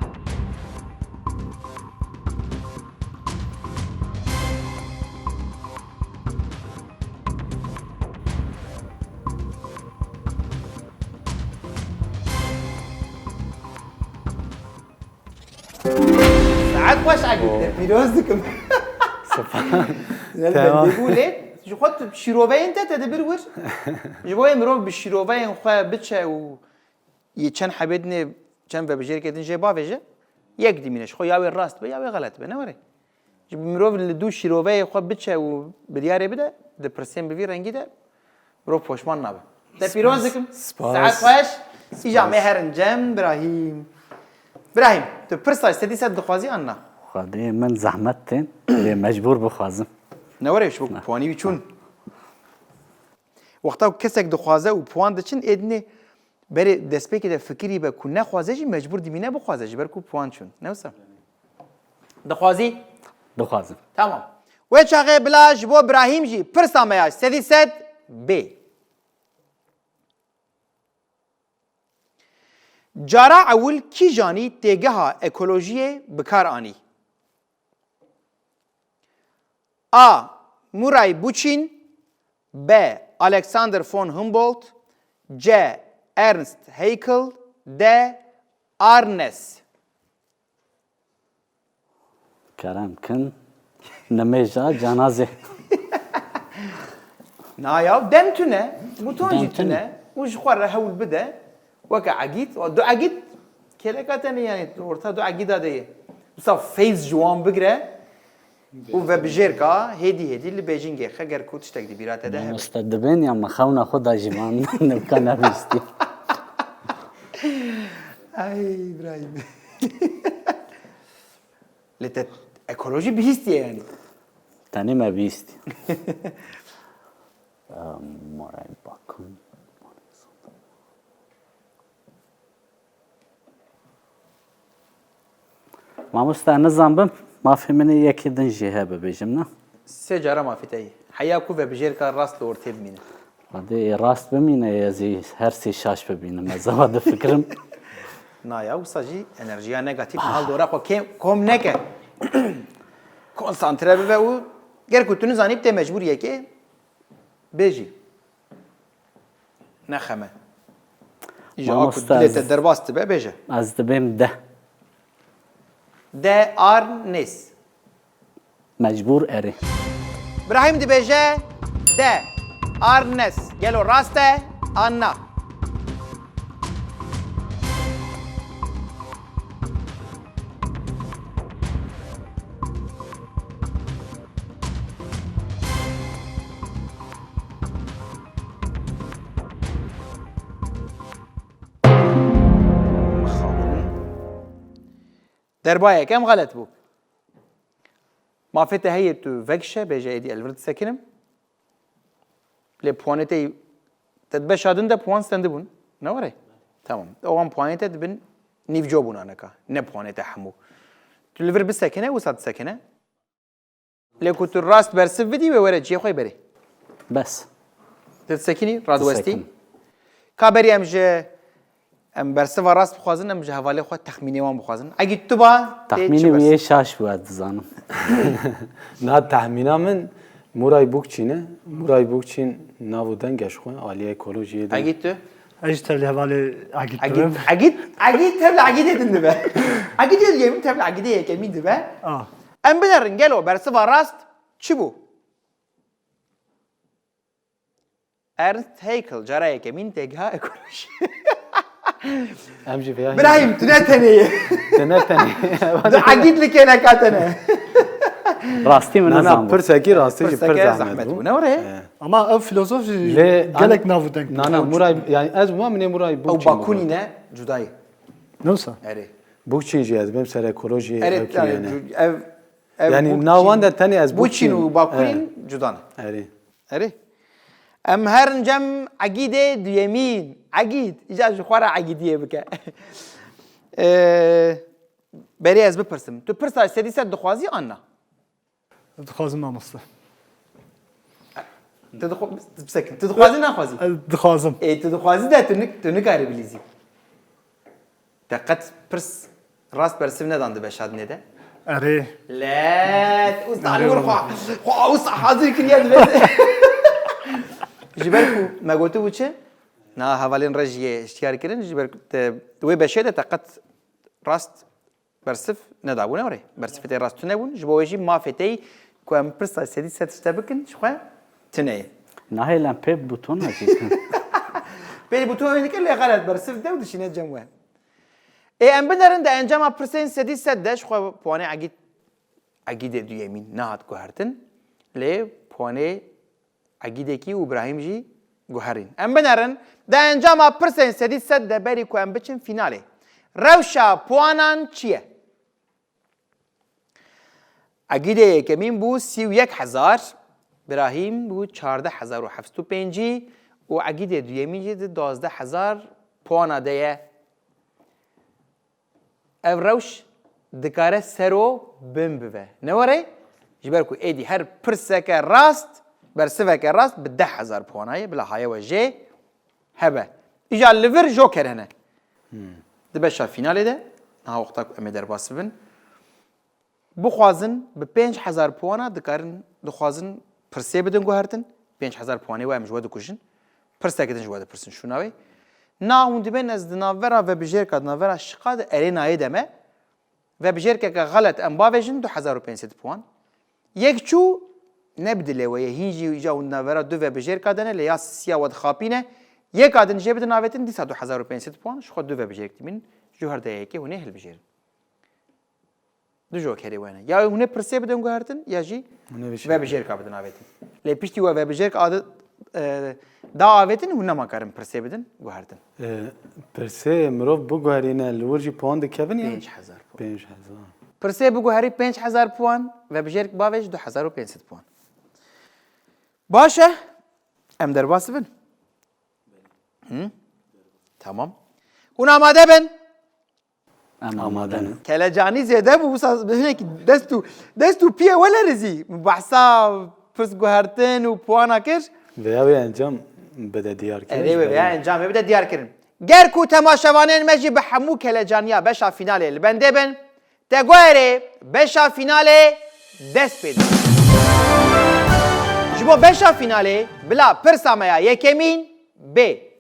Saet xweş Egîd, te pîroz dikim. Spas. Tamam. Bû lê ji xwe tu şîroveyên te te dibir wir. Ji bo yê mirov bi şîroveyên xwe biçe û yê çend hebê dinê, çend vebijêrkê din jê bavêje, yek dimîne ji xwe ya wê rast be ya wê xelet be, ne were? Ji mirov li dû şîroveyê xwe biçe û biryarê bide, di pirsên bi vî rengî de mirov poşman nabe. Te pîroz dikim. Spas. Saet xweş. Îja me herin cem Birahîm. Birahîm, tu pirsa sedî sed dixwazî an na? Xwedê min zehmet tên, lê mecbûr bixwazim. Ne were, ji bo ku puanî wî çûn. Wexta ku kesek dixwaze û puan diçin, ê dinê berê destpêkê de fikirî be ku nexwaze jî mecbûr dimîne bixwaze, ji ber ku puan çûn. Ne wisa? Dixwazî? Dixwazim. Tamam. Wê çaxê bila ji bo Birahîm jî pirsa me ya sedî sed bê. Cara ewil kîjanî têgeha ekolojiyê bi kar anî? A. Murray Bookchin, B. Alexander von Humboldt, C. Ernst Haeckel, D. Arnes. Kerem kin, nimêja canazê. Na ya, dem tune, buton Dem jî tune. Tune. Û ji xwe re hewl bide. Weke egîd, du egîd kêleka tenê, yani orta du egîda de ye. Wisa feyz ji wan bigire û vebijêrka hêdî hêdî li bêjingê xe, ger ku tiştek di bîra te de hebe. Mamoste dibên ya me xewna xwe da jî van nivka nebîstî. Ay Îbrahîm. Lê te ekolojî bihîstiye yani. Tenê me bihîstî. Em, Moray Bakun. Mamoste, nizanbim, mafê min ê yekê din jê hebe bêjim, ne? Sê cara mafê te ye. Heya ku vebijêrka rast li ortê bimîne. Xwedê ê rast bimîne, ez ê her sê şaş bibînim. Ez ava difikirim. Na ya, wisa jî enerjiya negatîf niha li dora xwe kêm, kom neke. Konsantre bibe û ger ku tu nizanî, tê mecbûr yekê bêjî. Nexeme. Îja a ku Mamoste, dilê te ez derbas dibe, bêje. Ez dibêm de. De ar nêz. Mecbûr erê. Birahîm dibêje, D. Arnes. Gelo rast e an na? Derba yekem xelet bû. Mafê te heye tu vekişe, bêje êdî ez li vir disekinim. Lê puanê te, te di beşa din de puan stendibûn. Ne were? Tamam. O wan puanê te dibin nîvco bûn aneka. Ne puanê te hemû. Tu li vir bisekine, wisa disekine. Lê ku tu rast bersiv bidî, wê were cihê xwe berê. Bes. Tu disekinî, radiwestî. Disekin. Ka berî em ji, em bersiva rast bixwazin, em ji hevalê xwe texmînê wan bixwazin. Egî tu ba, tê Texmînê çi wî bersiv? Yê şaş bû, ez dizanim. Na, texmîna min Muray Bukçî ne. Muray Bukçîn nav û deng e ji xwe, aliyê ekolojiyê de. Egî tu? Ez jî tevlî hevalê Egîd Egîd, dibim. Egîd, Egîd tevlî Egîdê din dibe. Egîdê duyemîn tevlî Egîdê yekemîn dibe. Ah. Em binerin gelo bersiva rast çi bû? Ernst Haeckel, cara yekemîn têgeha ekolojî. Em jî vêya Birahîm, tu ne tenê yê. Tu ne tenê yê. Tu Egîd li kêleka te ne. Rastî min Na, na, nizanibû. Pirsekî rastî jî pir Pirseke zehmet zehmet bû. Bû, ne were? He. Ama ev filozof jî Lê gelek an-, nav û deng bû. Na, na, Muray, yani ez bûma min ê Muray Ew Bukçîn Bakunî bû. Ne, cudayî. Ne wisa? Erê. Bukçîn jî ez bêm ser ekolojî Erê, ew yani, kiyane. Cu-, ev, ev Yani Bukçîn, na wan de tenê ez Bukçîn Bukçîn. Û Bakunîn He. Cuda ne. Erê. Erê. Em herin cem Egîdê duyemîn. Egîd, îca ji xwe re Egîdiyê bike. Ee, berê ez bipirsim. Tu pirsa sedî sed dixwazî an na? Dixwazim mamoste. Tu dixwa-, bisekin. Tu dixwazî naxwazî? Ez dixwazim. Ê, tu dixwazî de tu nik-, tu nikarî bilîzî. Te qet pirs rast bersiv nedan di beşa dinê de? Erê. Let, usta Erê Nur oğlum. Xwa, xwa usta hazir kiriye dibe. Ji ber ku me gotibû çi? Na hevalên rejiyê hişyar kirin, ji ber ku te, wê beşê de te qet rast bersiv nedabûne were. Bersivê te rast tune bûn. Ji bo wê jî mafê te yî ku em pirsa sedî sed ji te bikin, ji xwe tune ye. Nahêl em pê butona jî bikin. Pê butona jî dike lê xelet bersiv de û dişîne cem we. Ê em binerin de encama pirsên sedî sed de ji xwe puanê Egîd, Egîdê duyemîn nehat guhertin. Lê puanê Egîdekî û Îbrahîm jî guherîn. Em binerin, di encama pirsên sedî sed de berî ku em biçin fînalê. Rewşa puanan çi ye? Egîdê yekemîn bû sî û yek hezar, Îbrahîm bû çardeh hezar û heft û pêncî û Egîdê duyemîn jî di duwazdeh hezar puana de ye. Ev rewş dikare sero bin bibe. Ne were? Ji ber ku êdî her pirseke rast, bersiveke rast bi deh hezar puana ye, bila haye we jê hebe. Îja li vir joker hene. Hmm. Di beşa fînalê de, niha wexta ku em ê derbas bibin, bixwazin bi pênc hezar puana dikarin, dixwazin pirsê bidin guhertin, pênc hezar puanê we em ji we dikujin, pirseke din ji we dipirsin şûna wê. Na hûn dibên ez di navbera vebijêrka, di navbera şiqa de erênayê de me, vebijêrkeke xelet em bavêjin du hezar û pênc sed puan. Yek çû ne bi dilê we ye, hîn jî îca hûn di navbera du vebijêrka de ne, lê ya sisiya we dixapîne, yeka din jê bidin avêtin dîsa du hezar û pênc sed puan, ji xwe du vebijêrk dimîn, ji her de yekê hûn ê hilbijêrin. Du jokerê we ne. Ya hûn ê pirsê bidin guhertin, ya jî Hûn ê bişînin. Vebijêrka bidin avêtin. Lê piştî we vebijêrk adi, e, da avêtin, hûn nema karin pirsê bidin guhertin. E, pirsê mirov biguherîne, li wir jî puan dikevin ya? Pênc hezar puan. Pênc hezar. Pirsê biguherî pênc hezar puan, vebijêrk bavêj du hezar û pênc sed puan. Baş e, em derbas bin. Hı? Tamam. Hûn amade bin. Em amade ne. Kelecanî zêde bû, wisa hinekî dest û, dest û piyê we lerizî. Min behsa pirs guhertin û puana kir. Vêya wê encam bide diyar kirin. Erê, wê vêya encamê bide diyar kirin. Ger ku temaşevanên me jî bi hemû kelecaniya beşa fînalê li bendê bin, te guherê beşa fînalê dest pê dike. Ji bo beşa fînalê bila pirsa me ya yekemîn bê.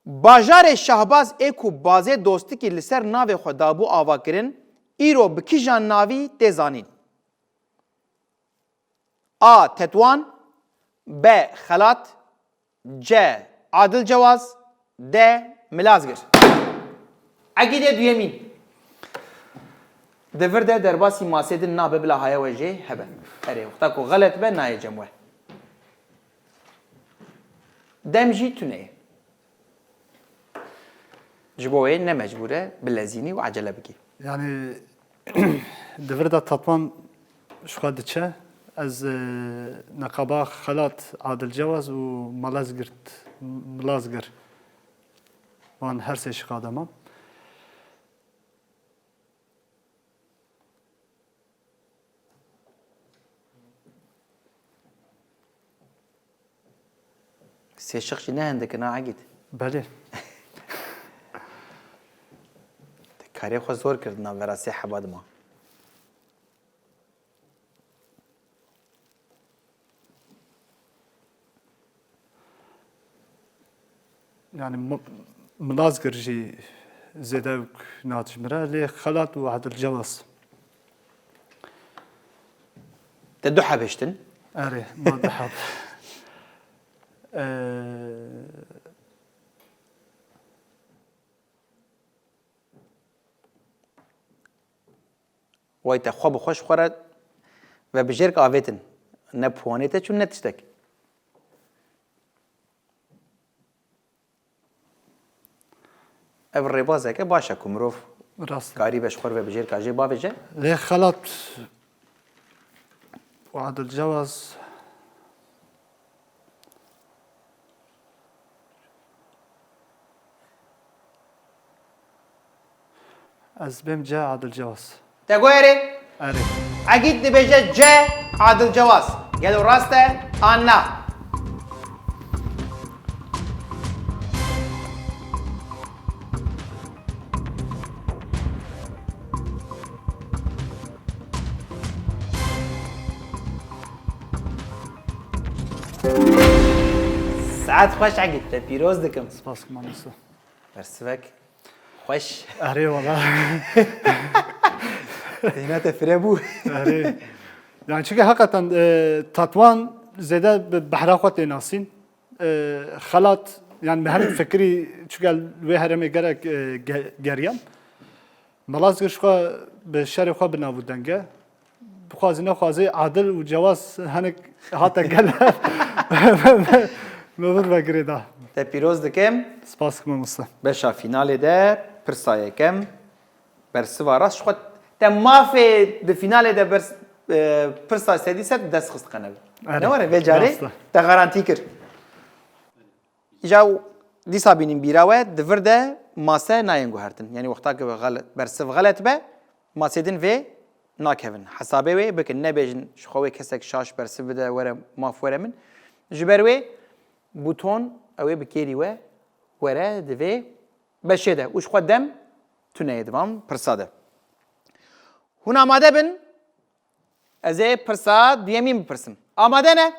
Bajarê Şahbaz ê ku bazê dostikî li ser navê xwe dabû avakirin, îro bi kîjan navî tê zanîn? A. Tetwan. B. Xelat. C. Adil Cewaz. D. Milazgir. Egîdê duyemîn. Di vir de derbasî masê din nabe bila haya we jê hebe. Erê, wexta ku xelet be nayê cem we. Dem jî tune ye. Ji bo wê ne mecbûr e bilezînî û ecele bikî. Yani di vir de Tatwan ji xwe diçe. Ez, e, neqaba Xelat, Adil Cewaz û Malazgirt, Milazgir. Wan her sê şiqademam. Sê şiq jî ne hindik in, ha Egîd? Belê. Te karê xwe zor kir di navbera sê heba dima. Yani mi-, Milazgir jî zêde wek nat ji min re, lê Xelat û Adil Cewaz. Te du heb hiştin. Erê, ma du heb. Ee, Way te xwe bi xwe ji xwe re vebijêrk avêtin. Ne puwanê te çûn ne tiştek. Ev rêbazeke baş e ku mirov Rast e. Karî be ji xwe re vebijêrka jê bavêje. Lê Xelat û Adil Cewaz. Ez bêm C, Adil Cewaz. Te got erê? Erê. Egîd dibêje C, Adil Cewaz. Gelo rast e an na? Saet xweş Egîd, te pîroz dikim. Spas, mamoste. Bersivek xweş. Erê wala. Têna te fire bû. Erê. Yani çünkü hakikaten, e, Tatwan zêde bi behra xwe tê nasîn. E, Xelat, yani me hem fikirî çünkü wê heremê gerek, e, ge-, geriyam. Melazgir ji xwe bi şerê xwe bi nav û deng e. Bixwazî nexwazî Adil û Cewaz hinek hate gel. Me vir ve girêda. Te pîroz dikim. Spas dikim mamoste. Beşa fînalê de pirsa yekem. Bersiva rast ji xwe te mafê di fînalê de bers, e, pirsa sedî sed dest xist qene. Erê, ne were vê carê rast e. Te garantî kir. Îja dîsa bînîn bîra we, di vir de mase nayên guhertin. Yanî wexta ke xel-, bersiv xelet be, masê din vê nakevin. Hesabê wê bikin, nebêjin ji xwe wê kesek şaş bersiv bide, were maf were min. Ji ber wê buton ew ê bi kêrî we were di vê beşê de. Û ji xwe dem tune ye di van pirsa de. Hûn amade bin? Ez ê pirsa duyemîn bipirsim. Amade ne?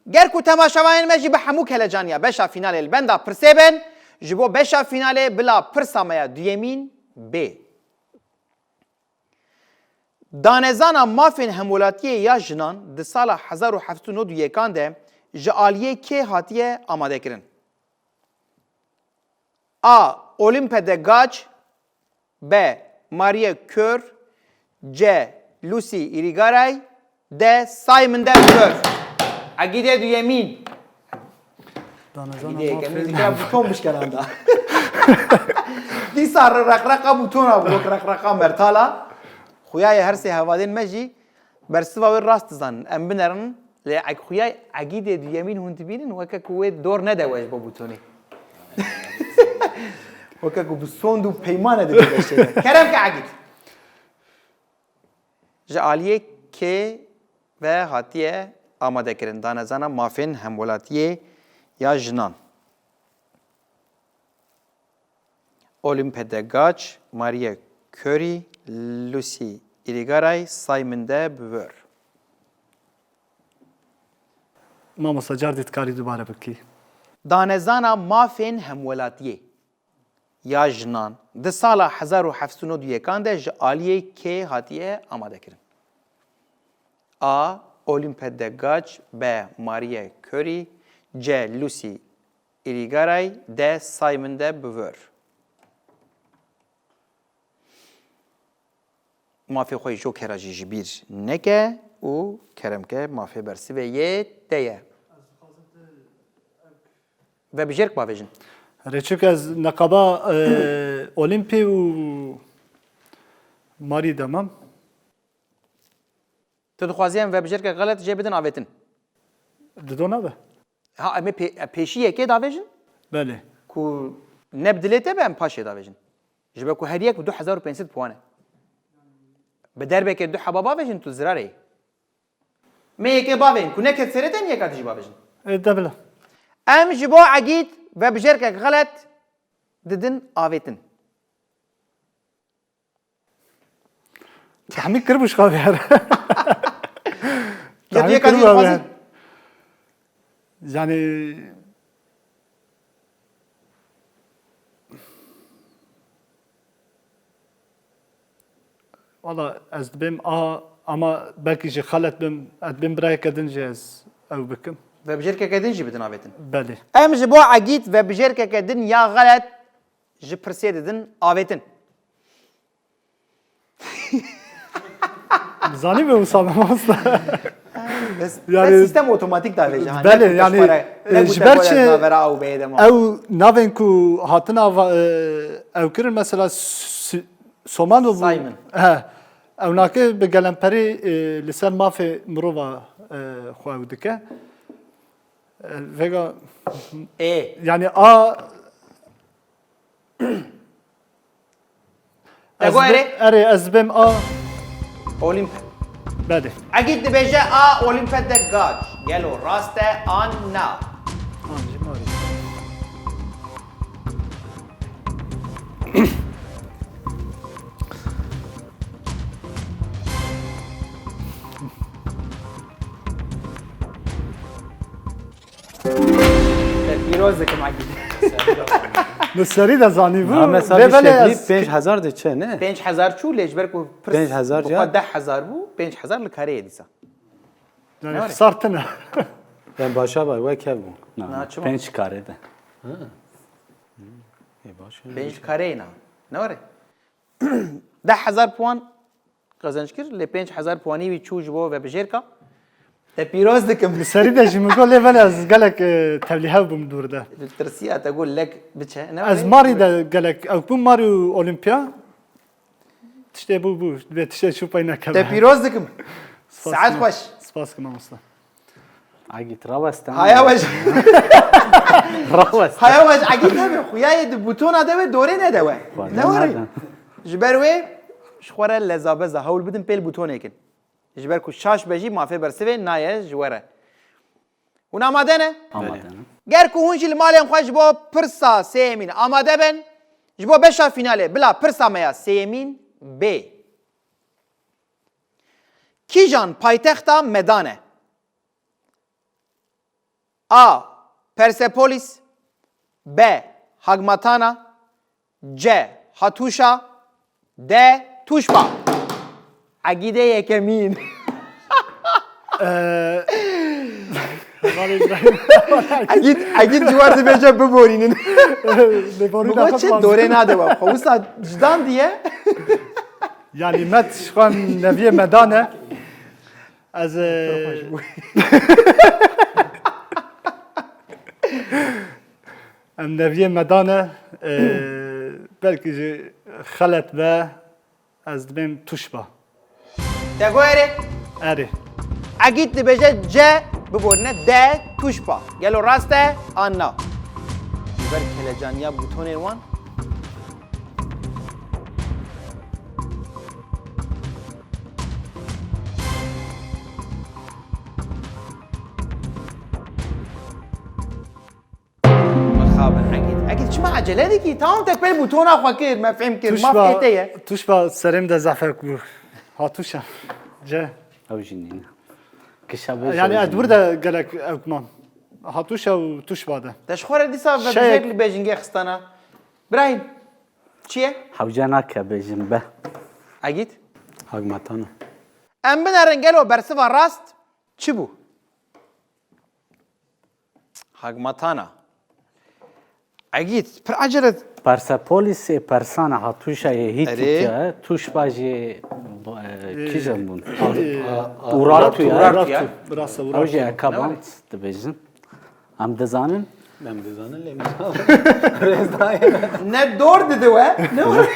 Ger ku temaşevanên me jî bi hemû kelecaniya beşa fînalê li benda pirsê bin, ji bo beşa fînalê bila pirsa me ya duyemîn bê. Danezana mafên hemwelatiyê ya jinan di sala hezar û heft sed û nod û yekan de ji aliyê kê hatiye amadekirin? A. Olympe de Gaç. B. Marie Curie. C. Lucy Irigaray. D. Simon de Beauvoir. Egîdê duyemîn. Danezana Egîdê yekemîn mafê dikira buton bişkelanda. Dîsa reqreqa butona bû, wek reqreqa mertala. Xuya ye her sê hevadên me jî bersiva wê rast dizanin. Em binerin. Lê eg-, xuya Egîdê duyemîn hûn dibînin, weke ku wê dor nede we ji bo butonê. Weke ku bi sond û peymane dibî beşê de. Kerem ke Egîd. Ji aliyê kê ve hatiye amadekirin danezana mafên hemwelatiyê ya jinan? Olympe de Gaç, Marie Curie, Lucy Irigaray, Simon de Beauvoir. Mamosta, car dî dikarî dubare bikî? Danezana mafên hemwelatiyê ya jinan di sala hezar û heft sed û nod û yekan de ji aliyê kê hatiye amadekirin? A. Olympe de Gauch, B. Marie Curie, C. Lucy Irigaray, D. Simon de Beauvoir. Mafê xwe jî jokera jî ji bîr neke û kerem ke mafê bersivê yê te ye. Vebijêrk bavêjin. Rêçik ez neqaba, e, Olîmpî û Marî demam. Tu dixwazî em vebijêrkek xelet jê bidin avêtin? Dido nabe. Ha, em ê pê-, pêşî yekê davêjin? Belê. Ku ne bi dilê te be, em paşê davêjin. Ji ber ku her yek bi du hezar û pênc sed puan e. Bi derbeke du heba bavêjin tu zirarê yî. Me yekê bavên ku neket serê te, em yeka dijî bavêjin. E, de bila. Em ji bo Egîd vebijêrkek xelet didin avêtin. Tahmîn kiribû ji xwe vêr. Ya tu yeka dî dixwazî? Yani, valla ez dibêm a, ama belkî jî xelet bim, ez dibêm birayeke din jî ez ew bikim. Vebijêrkeke din jî bidin avêtin. Belê. Em ji bo Egîd vebijêrkeke din ya xelet ji pirsê didin avêtin. Zanî be wisa be mamoste. Bes, Yani, bes sistem otomatik davêje, ha, belê, ne ku yani, tişt para, e, ne ku ji te ber xwe çi navera ew beye de ma. Ew navên ku hatina va-, e, ew kirin mesela s-, Soman û Simon. He. Ew nake bi gelemperî, e, li ser mafê mirova, e, xwe ew dike. E, vega Ê. Yani a Te ez got bi-, erê? Erê, ez bêm a. Olîmp. Belê. Egîd dibêje a Olîmpe de gaç. Gelo rast e an na? An jî marî. Te pîroz dikim Egîd. Li serî de zanîbû. Ha, mesela vê bir belê şey ez pênc hezar de çi ne? Pênc hezar çû lê ji ber ku pirs pênc hezar bi xwe ya? Deh hezar bû, pênc hezar li karê ye dîsa. Yani ne var? Xisar tine. Ben başa bay, wek hev bû. Na, na, çima? Pênc karê de. Ha. Ê, baş e. Pênc karê na. Ne var? Deh hezar puan qezenc kir, lê pênc hezar puanî wî çû ji bo vebijêrka. Te pîroz dikim. Li serî de jî min got, lê vele ez gelek, e, tevlîhev bûm dûr de. Li tirsiya te got lek biçe. Ne Ez were? Marî de gelek ew bûm, Marî û Olîmpiya. Tiştê bû, bû. Divê tiştê çû pey nekeve. Te pîroz dikim. Spas Saet xweş. Spas ki mamosta. Egîd raweste. Haya we ji Raweste. Haya we ji Egîd hebe. Xuya ye di butona de we, dorê ne de we. Xwarin Ne were? Nadan. Ji ber wê ji xwe re leza beza hewl bidin pêl butonêkin. Ji ber ku şaş be jî mafê bersivê naye ji we re. Hûn amade ne? Amade ne. Ger ku hûn jî li malên xwe ji bo pirsa sêyemîn amade bin, ji bo beşa fînalê bila pirsa me ya sêyemîn bê. Kîjan paytexta Medan e? A. Persepolis. B. Hagmatana. C. Hatuşa. D. Tuşba. Egîdê yekemîn. Ee, Egîd, Egîd ciwar dibêje biborînin. Biborîna Bibo çi? Dorê nade we. Xwe wisa cidan diye. Yani met ji xwe neviyê Medan e. Ez, e, em neviyê Medan e, e, belkî jî xelet be, ez dibêm Tuşba. Te got erê? Erê. Egîd dibêje C biborîne D Tuşba. Gelo rast e an na? Ji ber kelecaniya butonên wan. Mixabin Egîd. Egîd çima ecele dikî? Tamam te pê butona xwe kir, me fêm kir. Maf Tuşba, ê te ye. Tuşba serê min de zehfek bû. Hatuşa. Ce. Ew jî nîne. Kişa bê Yani jî ez nîne. Burada gelek ew mam. Hatuşa û Tuşba de. Te ji xwe re dîsa ve Şey- bijek li bêjingê xistana. Brahîm. Çi ye? Hewce nake bêjim be. Egîd? Hagmatana. Em binerin gelo bersiva rast Çi bû? Hagmatana. Egîd, pir ecele. Persepolisê Persana ha tûşa yê hî Erê. Tîtya, tûş bajê, e, kîjan bûn? Urartu ya. Urartu ya. Birasa Ew jî Urartu. Ekabant dibêjin. Em dizanin? Em dizanin lê min rêzdayê. Ne dor dide we, ne we.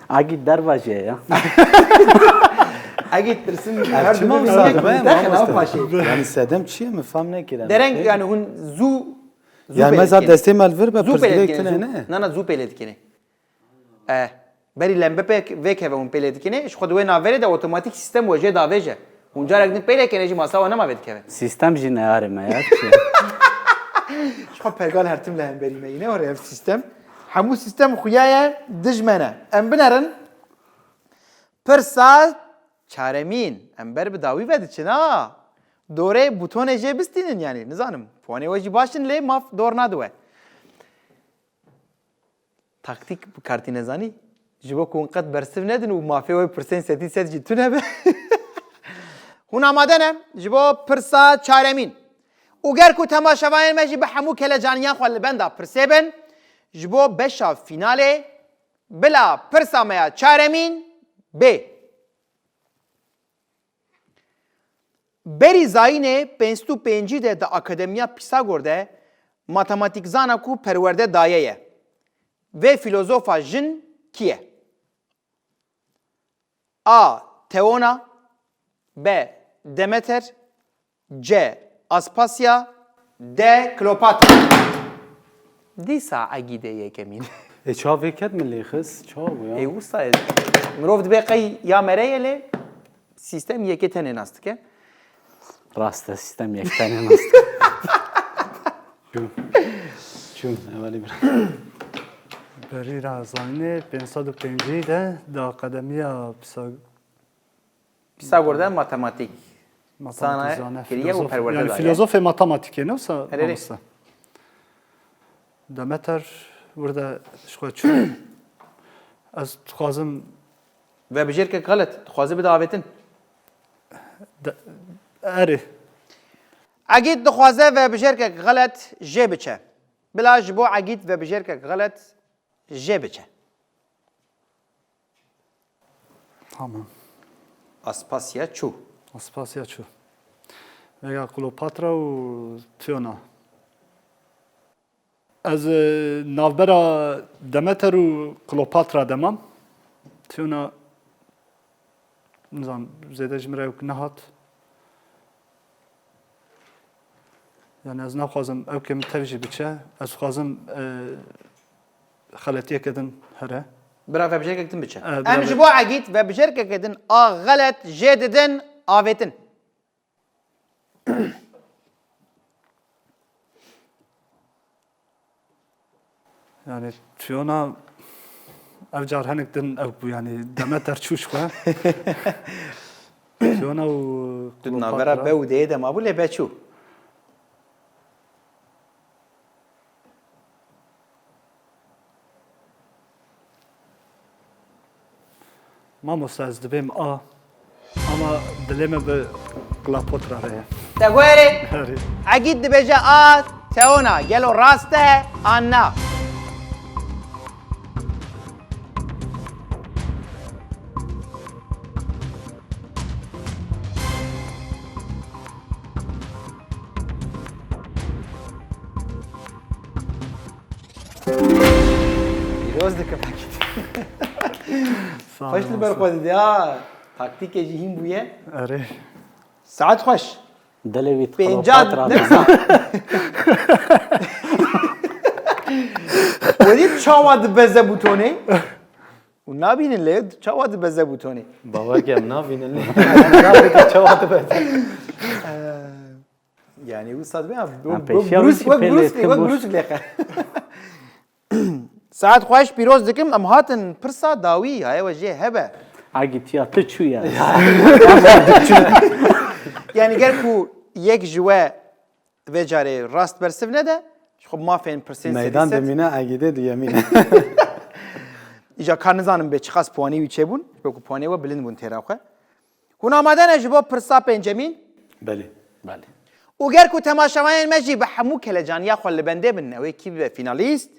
Agî derva jê ya. Agî tirsin her çima du wisa dixin, dixin, mamoste? Paşê. Yani sedem çi ye, min fam nekir. Dereng yani hûn zû, zû Yani pêlê mesela dikene. Destê me li vir be Zû pêlê pirsgirêk dikene, tune zû. Ne? Na, na, zû pêlê dikene. E, berî lembepek vêkeve hûn pêlê dikine, ji xwe di wê naverê de otomatîk sîstem we jê davêje. Hûn carek din pêlê kene jî masa we nema vê dikeve. Sîstem jî neyarê me ya, çi? Ji xwe pergal her tim li hemberî me yîne were ev sîstem. Hemû sîstem xuya ye, dij me ne. Em binerin. Pirsa çaremîn. Em ber bi dawî ve diçin ha. Dorê butonê jê bistînin yani. Nizanim. Puanê we jî baş in lê maf dor nadi we. Taktîk bi kartî nezanî, ji bo ku hûn qet bersiv nedin û mafê wê pirsên sedî sed jî tune be. Hûn amade ne ji bo pirsa çaremîn? Û ger ku temaşevanên me jî bi hemû kelecaniya xwe li benda pirsê bin, ji bo beşa fînalê bila pirsa me ya çaremîn bê. Berî zayînê pênc sed û pêncî de di Akademiya Pîsagor de matematîkzana ku perwerde daye ye. Vê fîlozofa jin kî ye? A. Theona. B. Demeter. C. Aspasya. D. Kleopatra. Dîsa Egîdê yekemîn. E, çav vê ket min lê xist. Çawa bû ya? Ê, wisa ye. Mirov dibe qey ya mere ye lê sîstem yekê tenê nas dike. Rast e, sîstem yek tenê nas dike. Çûn. Çûn, evelî bir. Berî ra zanînê pênc sed û pêncî de di Akademiya Pisa- Pîsagor de matematîk Matematîk zana zane, kiriye û filozof. Perwerde Yani daye. Filozofê matematîkê ne wisa Erê, erê. Mamoste? Demeter wir de ji xwe çû. Ez dixwazim Vebijêrkek xelet, dixwaze bide avêtin. De, erê. Egîd dixwaze vebijêrkek xelet jê biçe. Bila ji bo Egîd vebijêrkek xelet jê biçe. Tamam. Aspasya çû. Aspasya çû. Vega Kleopatra û Theona. Ez, e, navbera Demeter û Kleopatra de mam. Theona, nizam, zêde ji min re ewk nehat. Yani ez naxwazim ewkê min tev jî biçe. Ez xwazim, e, xeletiyeke din here. Bira vebijêrkek din biçe. E, bira Em ve- ji bo Egîd vebijêrkeke din a xelet jê didin avêtin. Yani Fiona ev car hinek din ew bû, yani Demeter çû ji xwe. Fiona û Tu di navbera Kleopatra. Be û deyê de mabû lê be çû. Mamoste, ez dibêm A, ama dilê me bi Kleopatra re ye. Te guherê? Herê. Egîd dibêje A, Theona, gelo rast e an na? Pîroz dikim. Sağ ol, Xweş li ber sağ ol. Xwe dide ha. Taktîkê jî hîn bûye. Erê. Saet xweş. Dilê wî Pênca Kleopatra ne da. Sa- Werî çawa dibeze butonê? Û nabînin lê çawa dibeze butonê? Bawer ke em nabînin lê. Nabînin çawa dibeze. Ee, Yani wisa dibe ya, Ha, wek, pêşiya wek wî brûs, jî wek pê brûs, lê wek kim brûs lêqe. Saet xweş, pîroz dikim, em hatin pirsa dawî, haye we jê hebe. Agîtiya tu çû ya. Yani ger ku yek ji we vê carê rast bersiv nede, ji xwe mafên pirsên Meydan sedî sed. Dimîne Egîdê duyemîn. Îca ka nizanim bê çiqas puanî wî çêbûn, ji bo ku puanê we bilind bûn têra xwe. Hûn amade ne ji bo pirsa pêncemîn? Belê. Belê. Û ger ku temaşevanên me jî bi hemû kelecaniya xwe li bendê bin, ew ê kî bibe fînalîst?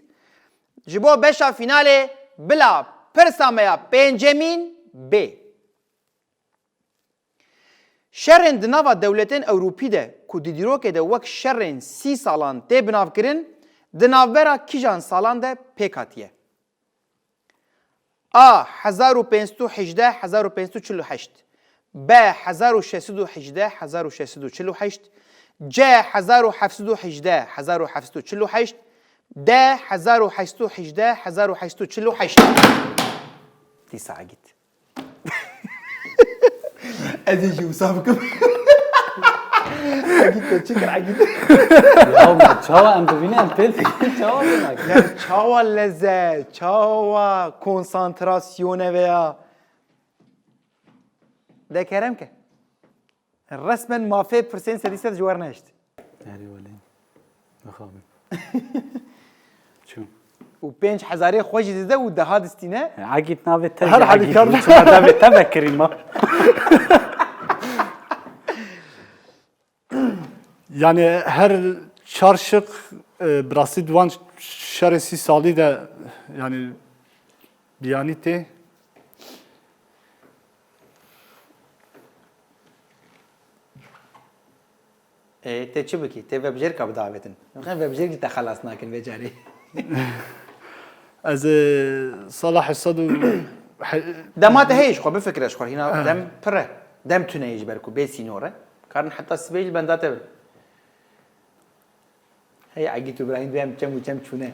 Ji bo beşa fînalê bila pirsa me ya pêncemîn bê. Şerên di nava dewletên Ewropî de ku di dîrokê de wek şerên sî salan tê binavkirin, di navbera kîjan salan de pêk hatiye? A. Hezar û pênc sed û hejdeh, hezar û pênc sed û çil û heşt. B. Hezar û şeş sed û hejdeh, hezar û şeş sed û çil û heşt. C. Hezar û heft sed û hejdeh, hezar û heft sed û çil û heşt. D. Hezar û heşt sed û hejdeh, hezar û heşt sed û çil û heşt. Dîsa Egît. Ez ê jî wisa bikim. Egît te çi kir Egît? Ya me çawa em dibîne em pêl çawa binak? Ya çawa leze, çawa konsantrasyone veya. De kerem ke. Resmen mafê pirsên sedî sed ji we re nehişt. Erê welê. Mixabin. Çû. Û pênc hezarê xwe jî dide û deha distîne. Egît navê te Her jî halî Egît. kar- Çima devê te vekirî ma? Yani her çar şık e, bi rastî di van şerê sî salî de yani biyanî tê. Ê, tê çi bikî? Tê vebijêrka bidavêtin. Xem vebijêrkî te xelas nakin vê carê. Ez e, sala hesed û he- Dema te heye ji xwe, bifikire ji xwe. Hîna dem pir e. Dem tune ye ji ber ku bê sînor e. Karin heta sibê jî li benda te bin. Hey Egît û Birahîm, dibê em çem û çem çûne.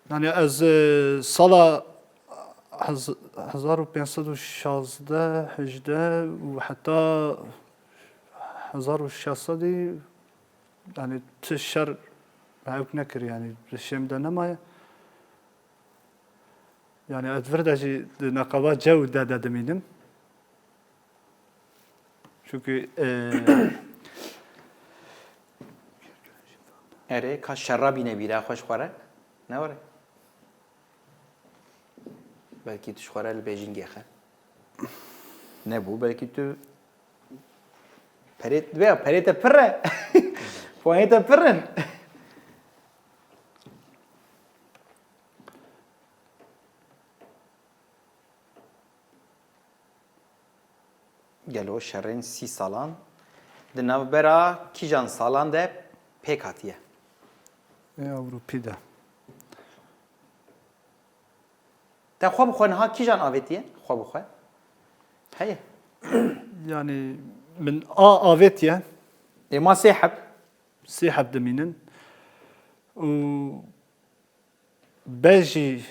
Yani ez e, sala hez- hezar û pênc sed û şazdeh, hejdeh û heta hezar û şeş sedî yani ti şer hewk nekir yani li şêm de nemaye. Yani ez vir de jî di neqaba C û D de dimînim. Çünkü e, Erê, ka şerra bîne bîra xwe ji xwe re? Ne were? Belkî tu ji xwe re li bêjingê xe. Nebû, belkî tu perê, dibe ya, perê te pir e. Puanê te pir in. Gelo şerên sî salan di navbera kîjan salan de pêk hatiye? Ê Ewropî de. Te xwe bi xwe niha kîjan avêtiye? Xwe bi xwe. Heye. Yani min A avêtiye. Ê ma sê heb. Sê heb dimînin. Û B jî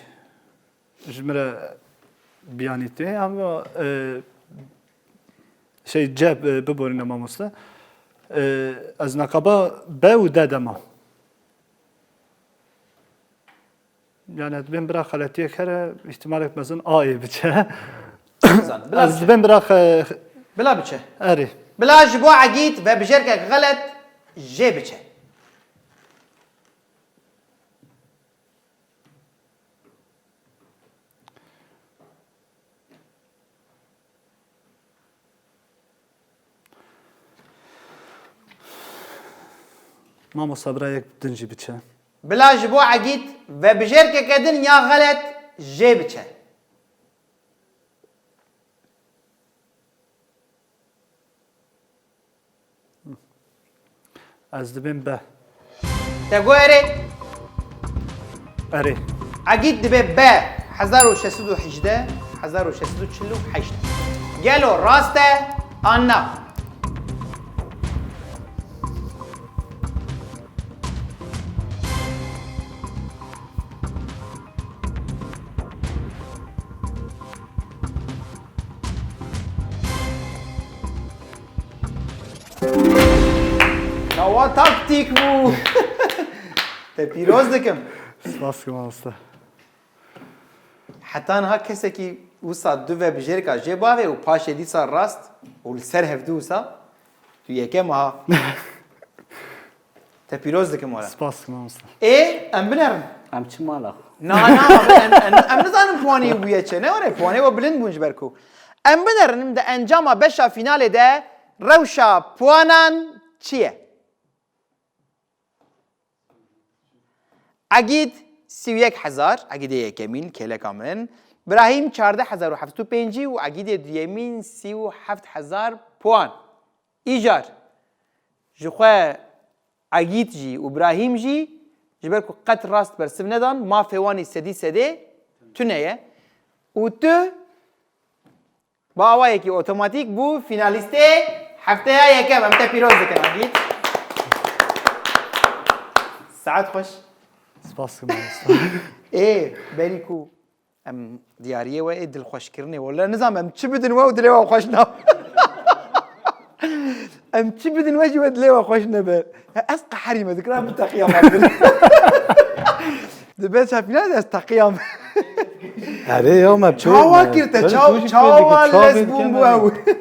ji min re biyanî tê ama e, şey C e, biborîne mamoste. E, ez neqaba B û D de ma. Yani dibên bira xeletiyek here, ihtimalek mezin A ê biçe. Bizan, bila Ez biçe. Dibên bira xe- Bila biçe. Erê. Bila ji bo Egît vebijêrkek xelet jê biçe. Mamosta bira yek din jî biçe. Bila ji bo Egît vebijêrkeke din ya xelet jê biçe. Ez dibêm be. Te got erê. Erê. Egît dibe be hezar û şeş sed û hejdeh, hezar û şeş sed û çil û heşt. Gelo rast e an na? Çawa taktîk bû? Te pîroz dikim. Spas ki mamoste. Heta niha kesekî wisa du vebijêrka jê bavê û paşê dîsa rast û li ser hevdu wisa. Tu Yekem ha. Te pîroz dikim were. Spas dikim mamosta. Ê, em binerin. Em çi mala xwe? Na, na, em, em, em nizanin puanê bûye çi. Ne were, puanê we bilind bûn ji ber ku. Em binerin, di encama beşa finalê de rewşa puanan çi ye? Egîd sî û yek hezar, Egîdê yekemîn, kêleka min. Birahîm çardeh hezar û heft û pêncî û Egîdê duyemîn sî û heft hezar puan. Îcar, ji xwe Egîd jî û Birahîm jî ji ber ku qet rast bersiv nedan, mafê wan î sedî sedê tune ye. Û tu bi awayekî otomatîk bû finalîstê hefteya yekem. Em te pîroz dikin Egîd. Saet xweş. Spas dikim mamosta. Ê, berî ku em diyariyê we ê dilxweşkirinê, wele nizanim em çi bidin we û dilê we xweş nabe. Em çi bidin we jî we dilê we xweş nebe. Ya ez qeherî me dikira bi teqiya me kir. Dibe çapîna ez teqiya me. Erê ya me çi Çawa kir te, çawa lez bûn bû ew.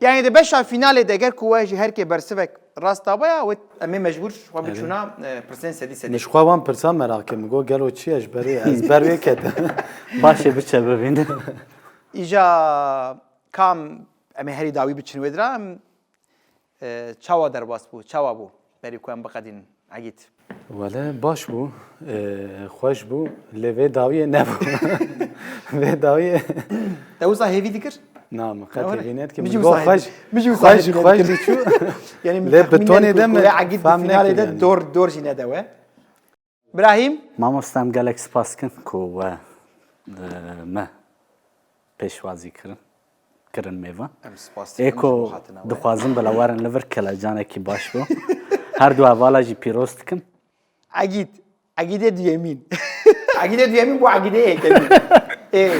Yani di beşa finalê de ger ku we ji her kê bersivek rast dabaya, we em ê mecbûr xwe biçûna e, pirsên sedî sedî. Min ji xwe wan pirsan meraq kir. Min got gelo çi ye ji berê ez ber wê ketim. Paşê biçe bibîne. Îja kam em ê herî dawî biçin wê dira, em e, çawa derbas bû, çawa bû berî ku em biqedînin Egîd? Wele baş bû, e, xweş bû, lê vê dawiyê nebû. Vê dawiyê. Te wisa hêvî dikir? Na, min qet Wele. hêvî nedikim. Min jî Min wisa got xweş, hêvî- min jî wisa xweş, hêvî xweş nedikim. diçû. Yani min Lê texmîn bi tonê nedikim de ku min wê Egîd di fam finalê nekir de yani. dor dor jî nedewe. Birahîm? Mamosta em gelek spas dikin ku we e, me pêşwazî kirin, kirin mêvan. Em spas Ê ku dixwazin bila werin li vir kelecanekî baş bû. Her du hevala jî pîroz dikim. Egîd. Egîdê duyemîn. Egîdê duyemîn bû Egîdê yekemîn. Ê,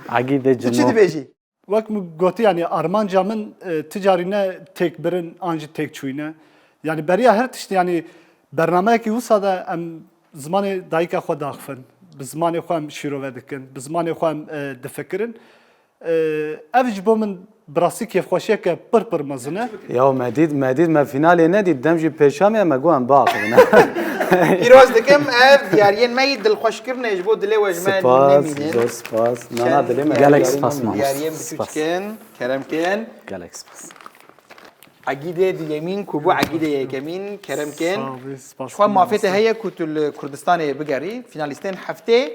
Egîdê tu çi cimo. Dibêjî? Wek min gotî, yanî armanca min e, ti carî ne têkbirin an jî têkçûyîn e. Yanî beriya her tiştî, yanî bernameyekî wisa de em zimanê dayika xwe daxivin, bi zimanê xwe em şîrove dikin, bi zimanê xwe em e, difikirin. E, ev ji bo min bi rastî kêfxweşiyeke pir pir mezin e. Ya me dît, me dît, me finalê nedît, dem jî pêşa me, me got em biaxivin. Pîroz dikim, ev diyariyên me yî dilxweşkirinê ji bo dilê we ji me Spas, nemînin. zor spas. Nana dilê me. Gelek diyarî spas nemînin. mamoste. Diyariyên biçûk Spas. dikin, kerem kin. Gelek spas. Egîdê duyemîn ku bû Egîdê yekemîn, kerem kin. Sağ ol, spas. Xwe mafê te heye ku tu li Kurdistanê bigerî, finalîstên heftê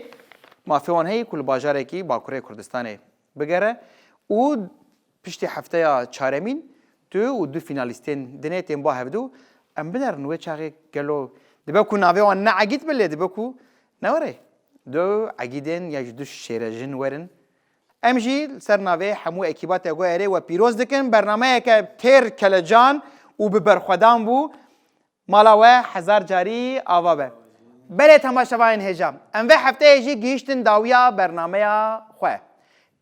mafê wan heye ku li bajarekî Bakurê Kurdistanê bigere û piştî hefteya çaremîn tu û du finalîstên dinê tên ba hevdu. Em binerin wê çaxê gelo dibe ku navê wan ne Egîd be lê dibe ku ne were du Egîdên ya ji du şêrejin werin. Em jî li ser navê hemû ekîba Tegoerê we pîroz dikin. Bernameyeke têr kelecan û bi berxwedan bû. Mala we hezar carî ava be. Belê temaşevanên hêja, em vê hefteyê jî gihîştin dawiya bernameya xwe.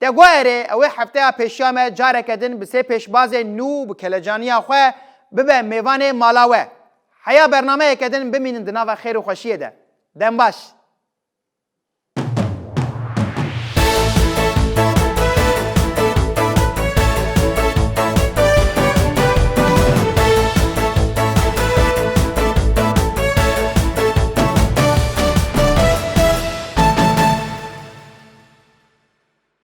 Tegoerê, ew ê hefteya pêşiya me careke din bi sê pêşbazên nû û bi kelecaniya xwe bibe mêvanê mala we. Heya bernameyeke din bimînin di nava xêr û xweşiyê de. Dem baş.